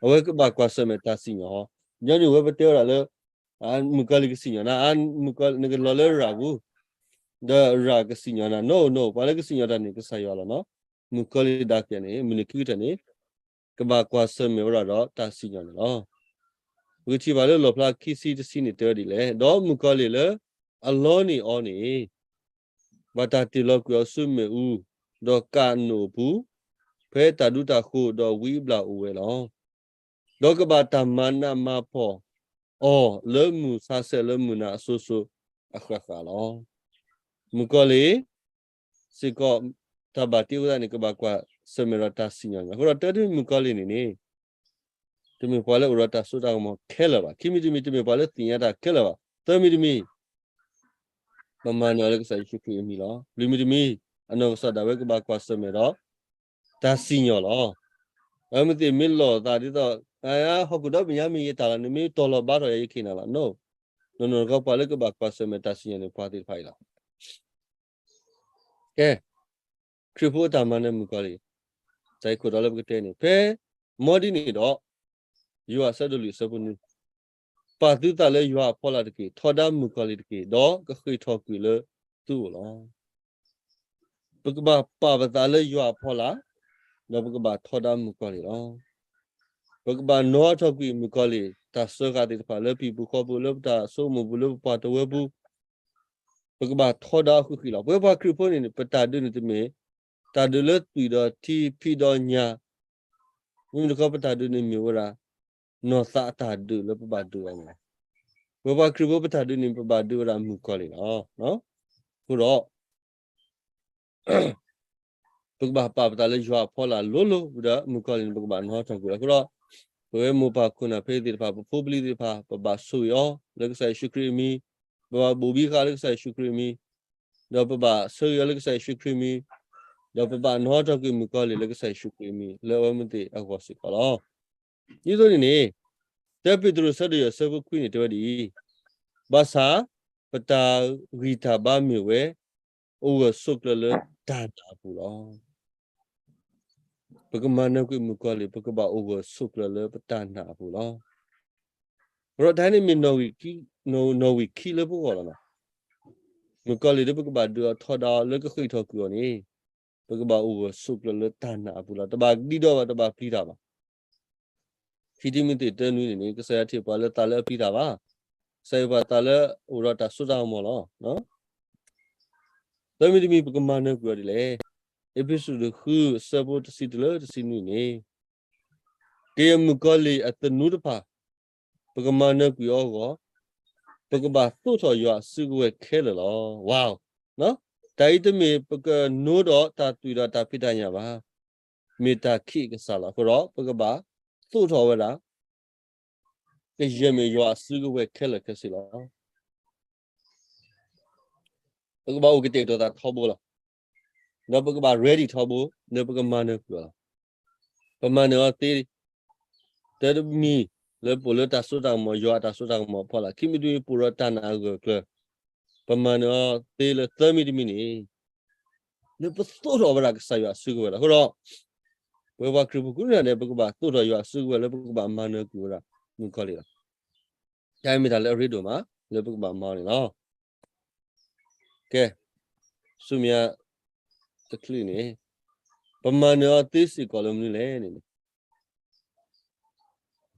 အဝဲကဘၣ်ကွၢ်ဆၢၣ်မဲာ်တၢ်စံၣ်ညီၣ်. ညီနုၢ်ဝဲပတဲဝဲဒၣ်လၢ မုၣ်ကီၤလံၢ်ကစံၣ်ညီၣ်နၤ, နကလီၤလၢရၤပူၤ, ဒီးရၤကစံၣ်ညီၣ်နၤ, နီၢ်နီၢ်, ပှၤလၢကစံၣ်ညီၣ်တၢ်န့ၣ် ကစၢ်ယွၤလီၤနီၤ. မုၣ်ကီၤလံၢ်ဒၣ်ကဲန့ၣ် မုၢ်နံၤခံကတၢၢ်န့ၣ် ကဘၣ်ကွၢ်ဆၢၣ်မဲာ်ဝဲဒၣ်ဒီးတၢ်စံၣ်ညီၣ်န့ၣ်လီၤ. ပကထံၣ်ဘၣ်လၢလီၣ်ဖျါခံဆံတဆံန့ၣ်တဲဝဲဒ်လဲၣ်, ဒီးမုၣ်ကီၤလံၢ်လၢအလီန့ၢ်အီၤန့ၣ် ဘၣ်တၢ်တ့ၢ်လီၤကွံာ်အီၤဆူမ့ၣ်အူ, ဒီးကးနိၣ်အပူၤ, ဖဲတၢ်ဒူတၢ်ဃိၤဒီးဝံအဘျၣ်အိၣ်ဝဲလီၤ. ဒီးကဘၣ်တၢ်မၤနးမၤဖှီၣ်အီၤလၢမုၢ်ဆါဆဲးလၢမုၢ်နၤအစိၤစိၤအဃၣ်ဃၣ်လီၤ. မုၣ်ကီၤလံၢ် စ့ၢ်ကီး တၢ်ဘၣ်တ့အဃိသတးန့ၣ် ကဘၣ်ကွၢ်ဆၢၣ်မဲာ်ဒီးတၢ်စံၣ်ညီၣ်န့ၣ်လီၤ. အဃိဒီးတၢ်တမံၤမုၣ်ကီၤလံၢ်န့ၣ်န့ၣ် တမ့ၢ်ပှၤလၢအိၣ်ဒီးတၢ်စိတၢ်ကမီၤခဲလၢာ်ဘၣ်. ခံမံၤတမံၤ တမ့ၢ်ပှၤလၢသ့ၣ်ညါတၢ်ခဲလၢာ်ဘၣ်. သၢမံၤတမံၤ ပမၤနၢၤအီၤလၢကစၢ်ယ့ၣ်ၡူးခရံာ်အမံၤလီၤ. လွံၢ်မံၤတမံၤ အနီၢ်ကစၢ်ဒၣ်ဝဲကဘၣ်ကွၢ်ဆၢၣ်မဲာ်ဒီး တၢ်စံၣ်ညီၣ်လီၤ. အဝဲမ့ၢ်သ့ၣ်မ့ၢ်လီၤသးဒ်သိး ဟီၣ်ခိၣ်ဒီဘ့ၣ်ညါမ့ၢ်ယတၢ်လီၤ, နမ့ၢ်တီၢ်လီၤဘါထီၣ်ယၤယခ့ၣ်နၤလီၤ. နီၢ်နီၢ်, နီၢ်နီၢ်တခီ ပှၤလၢကဘၣ်ကွၢ်ဆၢၣ်မဲာ်တၢ်စံၣ်ညီၣ်န့ၣ် ပှၤသ့ၣ်တဖၣ်အံၤလီၤ. ကဲ, ခရံာ်ဖိအတၢ်မၤနၢၤမုၣ်ကီၤလံၢ်, တၢ်အံၤခိၣ်တီလၢပကတဲန့ၣ် ဖဲမီၢ်ဒံးန့ၣ်ဒီး ယိၤဟၣ်အဆၢဒိၣ်လွံၢ်အဆၢဖိနွံ, ပာ်သုသးလၢယွၤအဖီလာ်တက့ၢ်, ထီဒါမုၣ်ကီၤလံၢ်တက့ၢ်, ဒီးကဃ့ၢ်ထီၣ်ကွံာ်လၢသုအိၣ်လီၤ. ပကဘၣ်ပာ်ပသးလၢယွၤအဖီလာ်, ဒီးပကဘၣ်ထီဒါမုၣ်ကီၤလံၢ်လီၤ. ပကဘၣ်နီၣ်ထီၣ်ကွံာ်မုၣ်ကီၤလံၢ် တၢ်စၢဃာ်သ့ၣ်တဖၣ်လၢပဟံၣ်ပူၤဃီပူၤ, လၢပတၢ်ဆိကမိၣ်ပူၤ, လၢပပှၤတဝၢပူၤ, ပကဘၣ်ထီဒါအီၤဃံးဃံးလီၤ. ပဝဲပှၤခရံာ်ဖိန့ၣ်န့ၣ် ပတၢ်ဒုးန့ၣ်တမ့ၢ် တၢ်ဒုးလၢသွံၣ်ဒီးထံ ဖံးဒီးညၣ်, မ့မ့ၢ်တခီပတၢ်ဒုးန့ၣ်မ့ၢ်ဝဲဒၣ် နီၢ်သးအတၢ်ဒုးလၢပဘၣ်ဒုးအီၤန့ၣ်လီၤ. ပဝဲပှၤခရံာ်ဖိပတၢ်ဒုးန့ၣ် ပဘၣ်ဒုးဝဲဒၣ်မုၣ်ကီၤလံၢ်လီၤ. အဃိဒီး ပကဘၣ်ပာ်ပသးလၢယွၤအဖီလာ်လိၤလိၤဝံၤဒီး မုၣ်ကီၤလံၢ်န့ၣ် ပကဘၣ်နီၣ်ထီၣ်ကွံာ်လီၤ. အဃိဒီး ပဝဲမိၢ်ပၢ်ခိၣ်နၢ်ဖံသ့ၣ်တဖၣ် ပဖိပလံၤသ့ၣ်တဖၣ် ပဘၣ်ဆိၣ်ဂ့ၤအီၤလၢကစၢ်ယ့ၣ်ၡူးခရံာ်အမံၤ, ပဘၣ်ဘိၣ်ဘံဃာ်လၢကစၢ်ယ့ၣ်ၡူးခရံာ်အမံၤ, ဒီးပဘၣ်ဆၢဂ့ၤအီၤလၢကစၢ်ယ့ၣ်ၡူးခရံာ်အမံၤ, ဒီးပဘၣ်နီၣ်ထီၣ်ကွံာ်မုၣ်ကီၤလံၢ်လၢကစၢ်ယ့ၣ်ၡူးခရံာ်အမံၤ လၢအဝဲမ့ၢ်သ့ၣ်အဂီၢ်စ့ၢ်ကီးလီၤ. ဒ်သိးန့ၣ်န့ၣ် တၢပ့းတရူးဆၢဒိၣ်ယဲၢ်ဆၢဖိခွံန့ၣ်တဲဝဲဒ်အံၤ, ဘၣ်ဆၣ် ပတၢ်ဂံၢ်တၢ်ဘါမ့ၢ်ဝဲ အိၣ်ဂၢၢ်ဆိးကျၢၤလၢတၢ်နာ်အပူၤလီၤ. ပကမၤနၢၤကွံာ်မုၣ်ကီၤလံၢ် ပကဘၣ်အိၣ်ဂၢၢ်ဆိးကျၢၤလၢပတၢ်နာ်အပူၤလီၤ. ဒီးတၢ်န့ၣ်မ့ၢ်နီၣ်ဂံၢ်ခံလၢပဂီၢ်လီၤ. မုၣ်ကီၤလံၢ်လၢပကဘၣ်ဒုးအီၤထီဒါအီၤလၢကဃ့ၢ်ထီၣ်ကွံာ်အီၤန့ၣ် ပကဘၣ်အိၣ်ဂၢၢ်ဆိးကျၢၤလၢတၢ်နာ်အပူၤလီၤ. တဘၣ်ဒံဒီးဘၣ် တဘၣ်ပျံၤတၢ်ဘၣ်. ခံတံၤမသ့းတၢနွံန့ၣ်န့ၣ် ကစၢ်ယွၤတဟ့ၣ်ပှၤလၢသးလၢအပျံၤတၢ်ဘၣ်. ကစၢ်ယွၤပှၤသးလၢအအိၣ်ဒီးတၢ်စိတၢ်ကမီၤလီၤ. သၢမံၤတမံၤ ပကမၤနၢၤကွံာ်အီၤဒ်လဲၣ်. အ့းဖ့းစူးဃု အဆၢဖိတဆံတုၤလၢတဆံနွံန့ၣ်, ကယဲၢ်မုၣ်ကီၤလံၢ်အသနူတဖၣ် ပကမၤနၢၤကွံာ်အီၤအဂီၢ်, ပကဘၣ်သိးထီၣ်ယွၤအစုကဝဲၤခဲလၢာ်လီၤ. ဝါ, တၢ်အံၤတမ့ၢ်ပကနိဒီးတၢ်သွံၣ်ဒီးတၢ်ဖံးတၢ်ညၣ်ဘၣ်. မ့ၢ်တၢ်ခံးအကစၢ်လီၤ. အဃိဒီး ပကဘၣ်သိးထီၣ်ဝဲဒၣ် ကယဲၢ်မ့ၢ်ယွၤအစုကဝဲၤခဲလၢာ်ခဲဆ့လီၤ. ပကဘၣ်အိၣ်ကတဲာ်ကတီၤသးထီဘိလီၤ. ဒီးပကဘၣ် ready ထီဘိ ဒီးပကမၤနၢၤကွံာ်အီၤလီၤ. ပမၤနၢၤအီၤသ့ တၢ်တမံၤလၢပအိၣ်လၢတၢ်စိတၢ်ကမီၤ ယွၤအတၢ်စိတၢ်ကမီၤအဖီလာ်, ခံမံၤတမံၤပအိၣ်ဒီးတၢ်နာ်အဂၢၢ်အကျၢၤ, ပမၤနၢၤအီၤသ့လၢသၢမံၤတမံၤန့ၣ် လၢပသိးထီၣ်ဝဲဒၣ်ကစၢ်ယွၤအစုကဝဲၤလီၤ. အဃိဒီး ပဝဲပှၤခရံာ်ဖိကိးဂၤဒဲး ပကဘၣ်သိးထီၣ်ယွၤအစုကဝဲၤလၢပကဘၣ်မၤနၢၤကွံာ်ဝဲဒၣ်မုၣ်ကီၤလံၢ်လီၤ. တၢ်အံၤမ့ၢ်တၢ်လၢအရ့ဒိၣ်မး လၢပကဘၣ်မၤအီၤန့ၣ်လီၤ. ကဲ, ဆူမဲာ်ညါတချုးန့ၣ်, ပမၤနၢၤအီၤသ့စ့ၢ်ကီးလၢမနုၤလဲၣ်န့ၣ်န့ၣ်,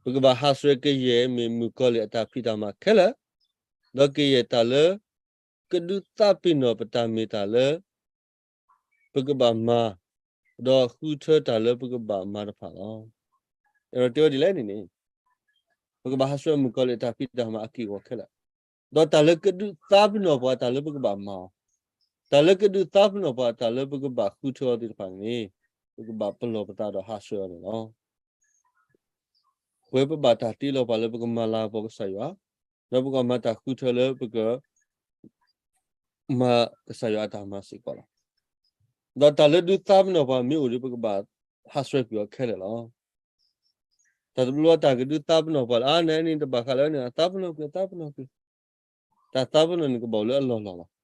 ပကဘၣ်ဟးဆှဲးကယဲၢ်မ့ၢ်မုၣ်ကီၤလံၢ်အတၢ်ဖံးတၢ်မၤခဲလၢာ်, ဒီးကယဲၢ်တၢ်လၢ ကဒုးသးပ့ၤနီၣ်ပတၢ်မ့ၢ်တၢ်လၢ ပကဘၣ်မၤ, ဒီးဃုထၢတၢ်လၢပကဘၣ်မၤတဖၣ်လီၤ. အဲၣ်ဒိးတဲဝဲဒ်လဲၣ်န့ၣ်န့ၣ်, ပကဘၣ်ဟးဆှဲးမုၣ်ကီၤလံၢ်အတၢ်ဖံးတၢ်မၤအက့ၢ်အဂီၤခဲလၢာ်, ဒီးတၢ်လၢကဒုးသးပ့ၤနီၣ်ပှၤတၢ်လၢပကဘၣ်မၤအီၤ, တၢ်လၢကဒုးသးပ့ၤနီၣ်ပှၤတၢ်လၢပကဘၣ်ဃုထၢအီၤသ့ၣ်တဖၣ်န့ၣ်န့ၣ်, ပကဘၣ်ပလီၢ်ပသးဒီးဟးဆှဲးအီၤန့ၣ်လီၤ. ပဝဲပဘၣ်တၢ်တ့လီၤပှၤလၢပကမၤလၤကပီၤကစၢ်ယွၤ, ဒီးပကမၤတၢ်ဃုထၢလၢပက မၤကစၢ်ယွၤအတၢ်မၤစ့ၢ်ကီးလီၤ. ဒီးတၢ်လၢဒုးသးပ့ၤနီၣ်ပှၤမ့ၢ်အိၣ်ဒီး ပကဘၣ်ဟးဆှဲးကွံာ်အီၤခဲလၢာ်လီၤ. တၢ်တဘျီတၢ်ကဒုးသးပ့ၤနီၣ်ပှၤလၢ အါန့ၣ်န့ၣ် တဘၣ်ဃးလၢန့ၣ် အသးပ့ၤနီၣ်ကွံာ် အသးပ့ၤနီၣ်ကွံာ်, တၢ်သးပ့ၤနီၣ်န့ၣ်ကဘၣ်အိၣ်လၢအလီၢ်လီၢ်လီၤ.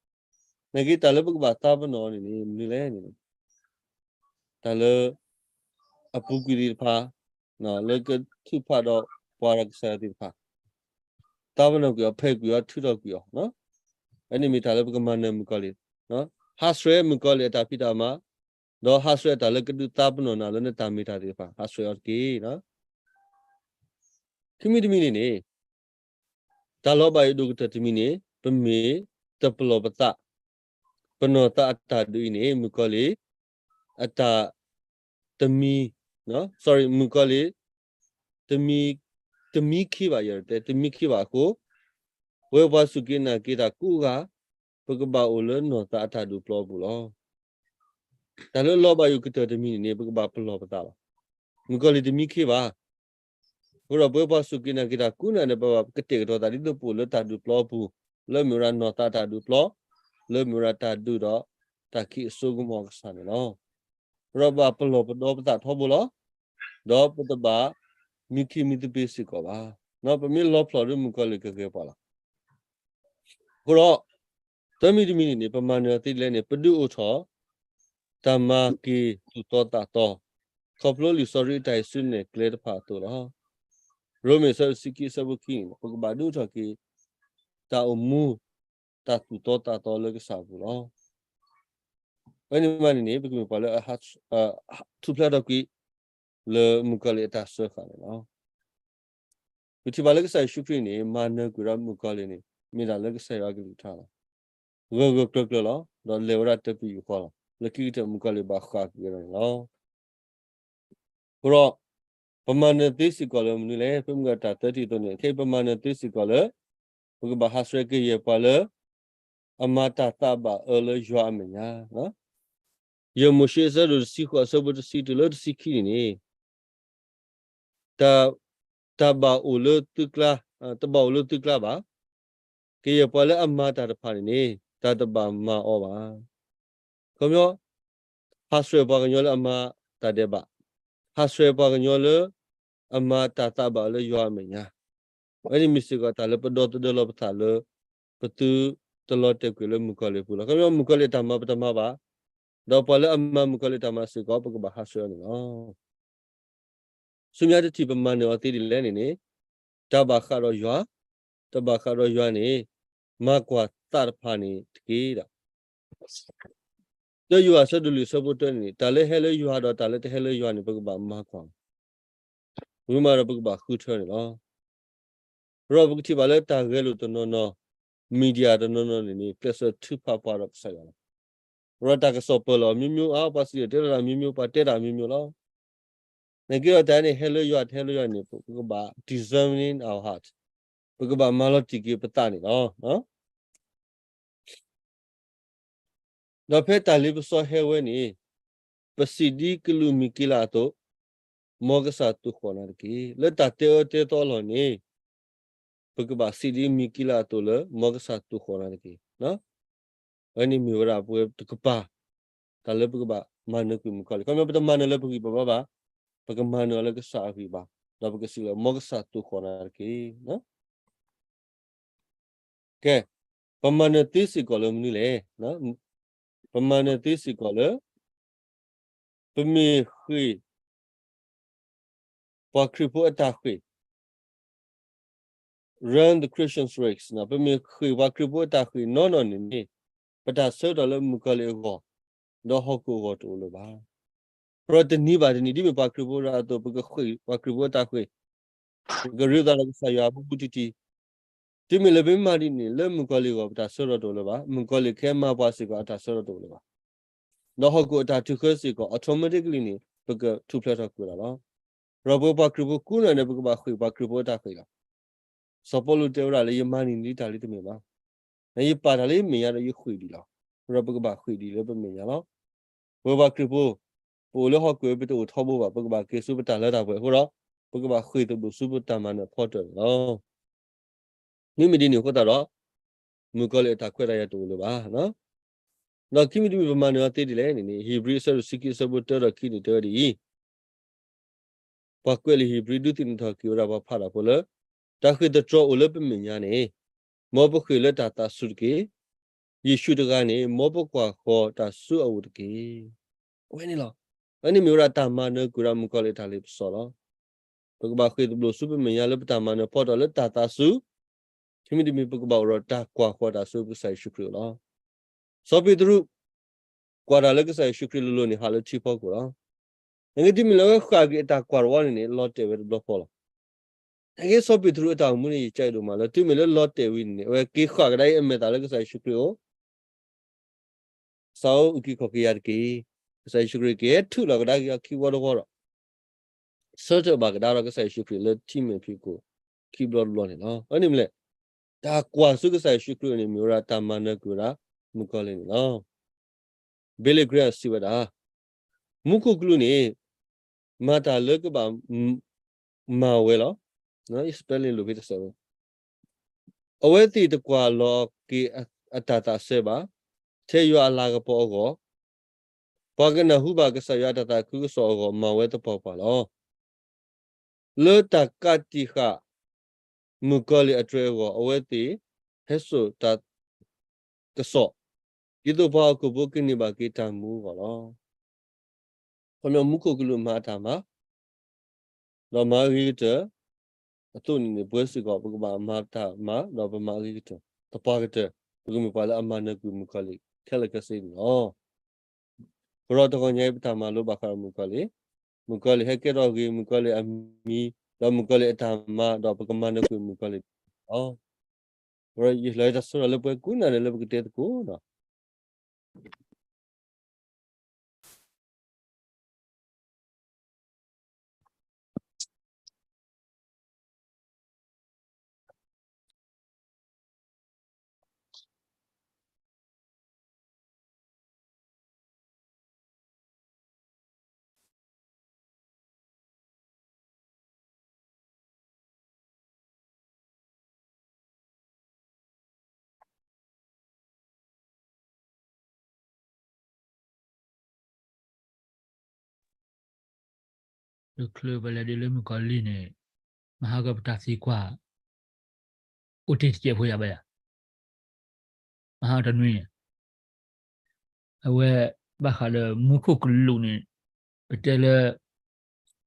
နာ်က့တၢ်လၢပကဘၣ်သးပ့ၤနီၣ်အီၤန့ၣ်န့ၣ် မနုၤလဲၣ်န့ၣ်, တၢ်လၢ အပူၤကွံာ်သ့ၣ်တဖၣ်, လၢကထုးဖးဒီးပှၤဒီးကစၢ်ယွၤသ့ၣ်တဖၣ်, သးပ့ၤနီၣ်ကွံာ်အီၤ ဖဲးကွံာ်အီၤ ထုးထီၣ်ကွံာ်အီၤ, အန့ၣ်မ့ၢ်တၢ်လၢပကမၤနၢၤမုၣ်ကီၤလံၢ်, ဟးဆှဲးမုၣ်ကီၤလံၢ်အတၢ်ဖံးတၢ်မၤ, ဒီးဟးဆှဲးတၢ်လၢကဒုးသးပ့ၤနီၣ်နၤလၢနတၢ်မ့ၢ်တၢ်သ့ၣ်တဖၣ် ဟးဆှဲးအီၤတက့ၢ်. ခံမံၤတမံၤန့ၣ်န့ၣ် တၢ်လီၤဘၣ်ယိၣ်ဒိၣ်ကတၢၢ်တမံၤန့ၣ် ပမ့ၢ်တပလီၢ်ပသး, ပနီၢ်သးအတၢ်ဒုးအံၤန့ၣ် မုၣ်ကီၤလံၢ် အတၢ် တမံၤ, sorry မုၣ်ကီၤလံၢ် တမံၤ, တမံၤခံဘၣ် ယတဲ တမံၤခံဘၣ်အဃိ, ပဝဲပှၤစူၢ်က့ၤနာ်က့ၤတၢ်ကိးဂၤ ပကဘၣ်အိၣ်လၢနီၢ်သးအတၢ်ဒုးပျီအပူၤလီၤ. တၢ်လၢလီၤဘၣ်ယိၣ်ကတၢၢ်တမံၤန့ၣ်န့ၣ် ပကဘၣ်ပလီၢ်ပသးလီၤ. မုၣ်ကီၤလံၢ်တမံၤခံဘၣ်. အဃိဒီးပဝဲပှၤစူၢ်က့ၤနာ်က့ၤတၢ်ကိးဂၤဒဲး ပဘၣ်ကတဲာ်ကတီၤသးဒ်သိးပအိၣ်လၢတၢ်ဒုးပျီအပူၤ, လၢမ့ၢ်ဝဲဒၣ်နီၢ်သးတၢ်ဒုးပျီ, လၢမ့ၢ်ဝဲဒၣ်တၢ်ဒုးဒီးတၢ်ခံးအစိကမီၤအကစၢ်န့ၣ်လီၤ. အဃိဒီးပဘၣ်ပလီၢ်ပဒီပသးထီဘိလီၤ. ဒီးပတဘၣ်မံခံမံသပ့ၤစ့ၢ်ကီးဘၣ်. ပမ့ၢ်လီၤဖျိးဒီးမုၣ်ကီၤလံၢ်ကဂဲၤပှၤလီၤ. အဃိဒီး သၢမံၤတမံၤန့ၣ်န့ၣ် ပမၤနၢၤအီၤသ့ဒ်လဲၣ်န့ၣ် ပဒုးအိၣ်ထီၣ် တၢ်မၤက့ၤသူၣ်သီသးသီ, ခီဖျိလံာ်စီဆှံအတၢ်ဟ့ၣ်ဆၢန့ၣ်ကျဲတဖၣ်အသိးလီၤ. ရိမ့ၤအဆၢတဆံခံအဆၢဖိခံန့ၣ် ပကဘၣ်ဒုးအိၣ်ထီၣ်က့ၤ တၢ်အိၣ်မူ တၢ်သူၣ်သီသးသီလၢကစၢ်အပူၤလီၤ. အဝဲန့ၣ်မးန့ၣ်န့ၣ် ပကမ့ၢ်ပှၤလၢအ ထူၣ်ဖျဲးထီၣ်ကွံာ် လၢမုၣ်ကီၤလံၢ်အတၢ်စၢဃာ်န့ၣ်လီၤ. ပထံၣ်ဘၣ်လၢကစၢ်ယ့ၣ်ၡူးခရံာ်န့ၣ် မၤနၢၤကွံာ်ဒီးမုၣ်ကီၤလံၢ်န့ၣ် မ့ၢ်ဒၣ်လၢကစၢ်ယွၤအကလုၢ်ကထါလီၤ. ဂၢၢ်ဂၢၢ်ကျၢၤကျၢၤလီၤ. ဒီးလဲၤဝဲဒၣ်တပယူာ်ဃီလီၤ. လၢခံကတၢၢ်မုၣ်ကီၤလံၢ်ဘၣ်ဃၣ်ကွံာ်ဝဲဒၣ်န့ၣ်လီၤ. အဃိဒီး ပမၤနၢၤသ့စ့ၢ်ကီးလၢမနုၤလဲၣ်, ဖဲမုၢ်ဂီၤတၢ်သၢထံၣ်အသိးန့ၣ် ခဲအံၤပမၤနၢၤသ့စ့ၢ်ကီးလၢ ပကဘၣ်ဟးဆှဲးကယဲၢ်ပှၤလၢ အမၤတၢ်သးဘၣ်အၢလၢယွၤအမဲာ်ညါ ယဲၢ်မိၤၡ့အဆၢဒိၣ်တဆံဃိးအဆၢဖိတဆံတုၤလၢတဆံခံန့ၣ်န့ၣ် တၢ်, တၢ်ဘၣ်အိၣ်လၢသုကျါ, တဘၣ်အိၣ်လၢသုကျါဘၣ်. ကယဲၢ်ပှၤလၢအမၤတၢ်တဖၣ်န့ၣ်န့ၣ် တၢ်တဘၣ်မၤအီၤဘၣ်. ခီပညီ ဟးဆှဲးပှၤကညီလၢအမၤတၢ်ဒဲးဘး, ဟးဆှဲးပှၤကညီလၢ အမၤတၢ်သးဘၣ်အၢလၢယွၤအမဲာ်ညါ. အဝဲန့ၣ်မ့ၢ်စ့ၢ်ကီးတၢ်လၢပဒီသဒၢလီၤပသးလၢ ပသုတလီၤတဲာ်ကွံာ်လၢမုၣ်ကီၤလံၢ်အပူၤလီၤ. ခီပညီမုၣ်ကီၤလံၢ်အတၢ်မၤပတမၤဘၣ်, ဒီးပှၤလၢအမၤမုၣ်ကီၤလံၢ်အတၢ်မၤစ့ၢ်ကီး ပကဘၣ်ဟးဆှဲးအီၤန့ၣ်လီၤ. ဆူညါတထံၣ်ပမၤနၢၤအီၤသ့ဒ်လဲၣ်န့ၣ်န့ၣ် တၢ်ဘၣ်ဃးဒီးယွၤ, တၢ်ဘၣ်ဃးဒီးယွၤန့ၣ် မၤကွၢ်သးတဖၣ်န့ၣ်တက့ၢ်ဒီး တၢယိၤဟၣ်အဆၢဒိၣ်လွံၢ်အဆၢဖိတၢန့ၣ်န့ၣ် တၢ်လၢဟဲလၢယွၤဒီးတၢ်လၢတဟဲလၢယွၤန့ၣ် ပကဘၣ်မၤကွၢ်လီၤ. မ့ၢ်မးဒီးပကဘၣ်ဃုထၢန့ၣ်လီၤ. ဒီးပကထံၣ်ဘၣ်လၢတၢ်ဂဲၤလိာ်တနီၤနီၤ, media တနီၤနီၤန့ၣ်န့ၣ် ကျဲးစၢးထုးဖးပှၤဒီးကစၢ်ယွၤလီၤ. ဒီးတၢ်ကစီၣ်ပၢၢ်လီၤအမျိုးမျိုး, အါ ပှၤစံၣ်တဲၤတဲလီၤတၢ်မျိုးမျိုး, ပှၤတဲတၢ်မျိုးမျိုးလီၤ. နာ်က့ဒီးတၢ်န့ၣ် ဟဲလၢယွၤတဟဲလၢယွၤန့ၣ် ပကဘၣ် discerning our heart, ပကဘၣ်မၤလီၤတံၢ်က့ၤပသးန့ၣ်လီၤ. ဒီးဖဲတၢ်လ့ပစီဟဲဝဲန့ၣ်, ပစံးဒ်ကလူးမံၤက့လးအသိး, မ်ကစၢ်သိၣ်ဃီၣ်နၤတက့ၢ်. လၢတၢ်တဲအၢတဲသီအလီၢ်န့ၣ်, ပကဘၣ်စံးဒ်မံၤက့လးအသိးလၢ မ်ကစၢ်သိၣ်ဃီၣ်နၤတက့ၢ်. အဝဲန့ၣ်မ့ၢ်ဝဲဒၣ်ပဝဲတကပၤ, တၢ်လၢပကဘၣ်မၤနၢၤကွံာ်မုၣ်ကီၤလံၢ်. ခီပညီ ပတမၤနၢၤလၢပဂံၢ်ပဘါဘၣ်, ပကမၤနၢၤအီၤလၢကစၢ်အဂံၢ်ဘါ, ဒီးပကစံးလၢ မ်ကစၢ်သိၣ်ဃီၣ်နၤတက့ၢ်. ကဲ, ပမၤနၢၤသ့စ့ၢ်ကီးလၢမနုၤလဲၣ်. ပမၤနၢၤသ့စ့ၢ်ကီးလၢ ပမ့ၢ်ဃ့ၢ် ပှၤခရံာ်ဖိအတၢ်ဃ့ၢ်, run the Christian's race, ပမ့ၢ်ဃ့ၢ်ပှၤခရံာ်ဖိအတၢ်ဃ့ၢ်နီၢ်နီၢ်န့ၣ်န့ၣ်, ပတၢ်ဆၢကတီၢ်လၢမုၣ်ကီၤလံၢ်အဂီၢ်, ဒီးဟီၣ်ခိၣ်အဂီၢ်တအိၣ်လၢၤဘၣ်. ဒီးတနံၤဘၣ်တနံၤ ဒ်မ့ၢ်ပှၤခရံာ်ဖိဒၣ်အသိး ပကဃ့ၢ်ပှၤခရံာ်ဖိအတၢ်ဃ့ၢ်, ပကရ့လိာ်သးဒီးကစၢ်ယွၤဘူးဘူးတံၢ်တံၢ်, တုၤမ့ၢ်လၢပမ့ၢ်မၤဒ်န့ၣ် လၢမုၣ်ကီၤလံၢ်အဂီၢ် ပတၢ်ဆၢကတီၢ်တအိၣ်လၢၤဘၣ်. မုၣ်ကီၤလံၢ်ကဟဲမၤပှၤစ့ၢ်ကီး အတၢ်ဆၢကတီၢ်တအိၣ်လၢၤဘၣ်. ဒီးဟီၣ်ခိၣ်အတၢ်ထုးဃၢစ့ၢ်ကီး automatically န့ၣ် ပကထူၣ်ဖျဲးထီၣ်ကွံာ်ဒၣ်လီၤ. ဒီးပဝဲပှၤခရံာ်ဖိကိးဂၤဒဲး ပကဘၣ်ဃ့ၢ်ပှၤခရံာ်ဖိအတၢ်ဃ့ၢ်လီၤ. စီၤပီလူးတဲဝဲဒၣ်လၢ ယမၤန့ၢ်ဒ်တၢ်လၢတမ့ၢ်ဘၣ်, နယပာ်တၢ်လၢယမဲာ်ညါဒီးယဃ့ၢ်ဒံးလီၤ. ဒီးပကဘၣ်ဃ့ၢ်ဒံးလၢပမဲာ်ညါလီၤ. ပဝဲပှၤခရံာ်ဖိ, ပအိၣ်လၢဟီၣ်ခိၣ် ပတအိၣ်ထီဘိဘၣ်, ပကဘၣ်က့ၤဆူပတၢ်လၢတၢ်ပှဲၤအဃိဒီး, ပကဘၣ်ဃ့ၢ်သဘျိၣ်ဆူပတၢ်မၤနၢၤအဖီတၢၢ်န့ၣ်လီၤ. မ့မ့ၢ်ဒ်န့ၣ်အဃိသတးဒီး, မုၣ်ကီၤလံၢ်အတၢ်ခွဲးတၢ်ယာ်တအိၣ်လၢၤဘၣ်. ဒီးခံမံၤတမံၤ ပမၤနၢၤအီၤသ့ဒ်လဲၣ်န့ၣ်န့ၣ် ဧ့ၤဘြံၤအဆၢဒိၣ်တဆံခံ အဆၢဖိတၢဒီးခံန့ၣ် တဲဝဲဒ်အံၤ, ပှၤကွဲးလံာ်ဧ့ၤဘြံၤ ဒုးသ့ၣ်နီၣ်ထီၣ်က့ၤဝဲဒၣ်ပှၤဖးတၢ်ဖိလၢ တၢ်ဃ့ၢ်တတြီၤအိၣ်လၢပမဲာ်ညါန့ၣ်, မ်ပဃ့ၢ်လၢတၢ်သးစူၤတက့ၢ်. ယ့ၣ်ၡူးတဂၤန့ၣ် မ်ပကွၢ်ဃီၤတၢ်ဆူအအိၣ်တက့ၢ်. အဝဲန့ၣ်လီၤ. အဝဲန့ၣ်မ့ၢ်ဝဲဒၣ်တၢ်မၤနၢၤကွံာ်ဒၣ်မုၣ်ကီၤလံၢ်အတၢ်လ့ပစီလီၤ. ပကဘၣ်ဃ့ၢ်သဘျိၣ်ဆူပမဲာ်ညါလၢပတၢ်မၤနၢၤဖီတၢၢ်လၢတၢ်သးစူၤ, ခံမံၤတမံၤ ပကဘၣ်အိၣ်ဒီးတၢ်ကွၢ်ဃီၤတၢ်ဆူကစၢ်ယ့ၣ်ၡူးခရံာ်အအိၣ်လီၤ. စီၤပ့းတရူး ကွၢ်တၢ်လၢကစၢ်ယ့ၣ်ၡူးခရံာ်လိၤလိၤန့ၣ် ဟးလၢထံဖီခိၣ်လီၤ. နာ်က့ တုၤမ့ၢ်လၢအဝဲဃၣ်က့ၤအတၢ်ကွၢ်တဝီန့ၣ်န့ၣ် လီၤတဲာ်ဝဲတဘျီဃီလီၤ. နာ်က့ စီၤပ့းတရူးအတၢ်အိၣ်မူန့ၣ် ယကါအံၤဒိၣ်မးလၢ တုၤမ့ၢ်လၢလီၤတဲာ်ဝံၤန့ၣ်န့ၣ် အဝဲက့ၤဃၣ်ကဒါအံၤအမဲာ်သၣ်လၢကစၢ်ယ့ၣ်ၡူးခရံာ်အအိၣ်, စးအီအုၣ်က့ၤခီၣ်က့ၤယၤတက့ၢ်. ကစၢ်ယ့ၣ်ၡူးခရံာ်က့ၤဟဲထုးလီၤကဒါက့ၤအီၤခံဝီတဝီဒီး ဆၢထၢၣ်ဘၣ်ကဒါဒီးကစၢ်ယ့ၣ်ၡူးခရံာ်လၢထံမဲာ်ဖံးခိၣ် ခံဘျီတဘျီန့ၣ်လီၤ. အဝဲန့ၣ်မ့ၢ်လဲၣ်, တၢ်ကွၢ်ဆူကစၢ်ယ့ၣ်ၡူးခရံာ်န့ၣ် မ့ၢ်ဝဲဒၣ်တၢ်မၤနၢၤကွံာ်ဝဲဒၣ်မုၣ်ကီၤလံၢ်န့ၣ်လီၤ. Billy Graham စံးဝဲဒၣ်, မူခိၣ်ကလူးန့ၣ် မၤတၢ်လၢကဘၣ် မၤဝဲလီၤ. အဝဲသ့ၣ်တကွၢ်လီၤက့ၤအတၢ်သးစဲဘၣ်, ထဲယွၤအလၤကပီၤအဂီၢ်, ပှၤကနၢ်ဟူဘၣ်ကစၢ်ယွၤအတၢ်သးခုကစီၣ်အဂီၢ် မၤဝဲသပှၢ်ပှၢ်လီၤ. လၢတၢ်ကးတံာ်ဃာ်မုၣ်ကီၤလံၢ်အတြဲၤအဂီၢ် အဝဲသ့ၣ်ဟဲစိာ်တၢ်ကစီၣ်, ဒ်သိးပှၤဟီၣ်ခိၣ်ဖိကန့ၢ်ဘၣ်က့ၤတၢ်မူအဂီၢ်လီၤ. ခီပညီ မူခိၣ်ကလူးမၤအတၢ်မၤ ဒီးမၤအဂ့ၤကတၢၢ်အသိးန့ၣ်န့ၣ် ပဝဲစ့ၢ်ကီး ပကဘၣ်မၤတၢ်မၤ ဒီးပမၤအဂ့ၤကတၢၢ် သပှၢ်ကတၢၢ် ပကမ့ၢ်ပှၤလၢအမၤနၢၤကွံာ်မုၣ်ကီၤလံၢ်ခဲလၢာ်ခဲဆ့န့ၣ်လီၤ. ပရီတဂီၤညါအံၤ ပတၢ်မၤလိဘၣ်ဃးဒီးမုၣ်ကီၤလံၢ်, မုၣ်ကီၤလံၢ်ဟဲကဲထီၣ်အဂ့ၢ်, မုၣ်ကီၤလံၢ်အမံၤ, ဒီးမုၣ်ကီၤလံၢ်အတၢ်မၤ, ဒီးပကမၤနၢၤကွံာ်မုၣ်ကီၤလံၢ်န့ၣ်လီၤ. ပရီယလီၤတၢ်ဆၢထၢၣ်လၢပှဲၤကိးနၤန့ၣ်လၢပကတဲသကိးဒီး တချုးပလဲၤဒ်လၢ မုၣ်ကီၤလံၢ်န့ၣ် မဟါကပတၢ်သံကွၢ် အိၣ်တ့ၢ်တစဲးဖိယၤဘၣ်ယၤ, မဟါတနွံန့ၣ် အဝဲဘၣ်ဃးဒီးမူခိၣ်ကလူးန့ၣ် ပတဲလၢ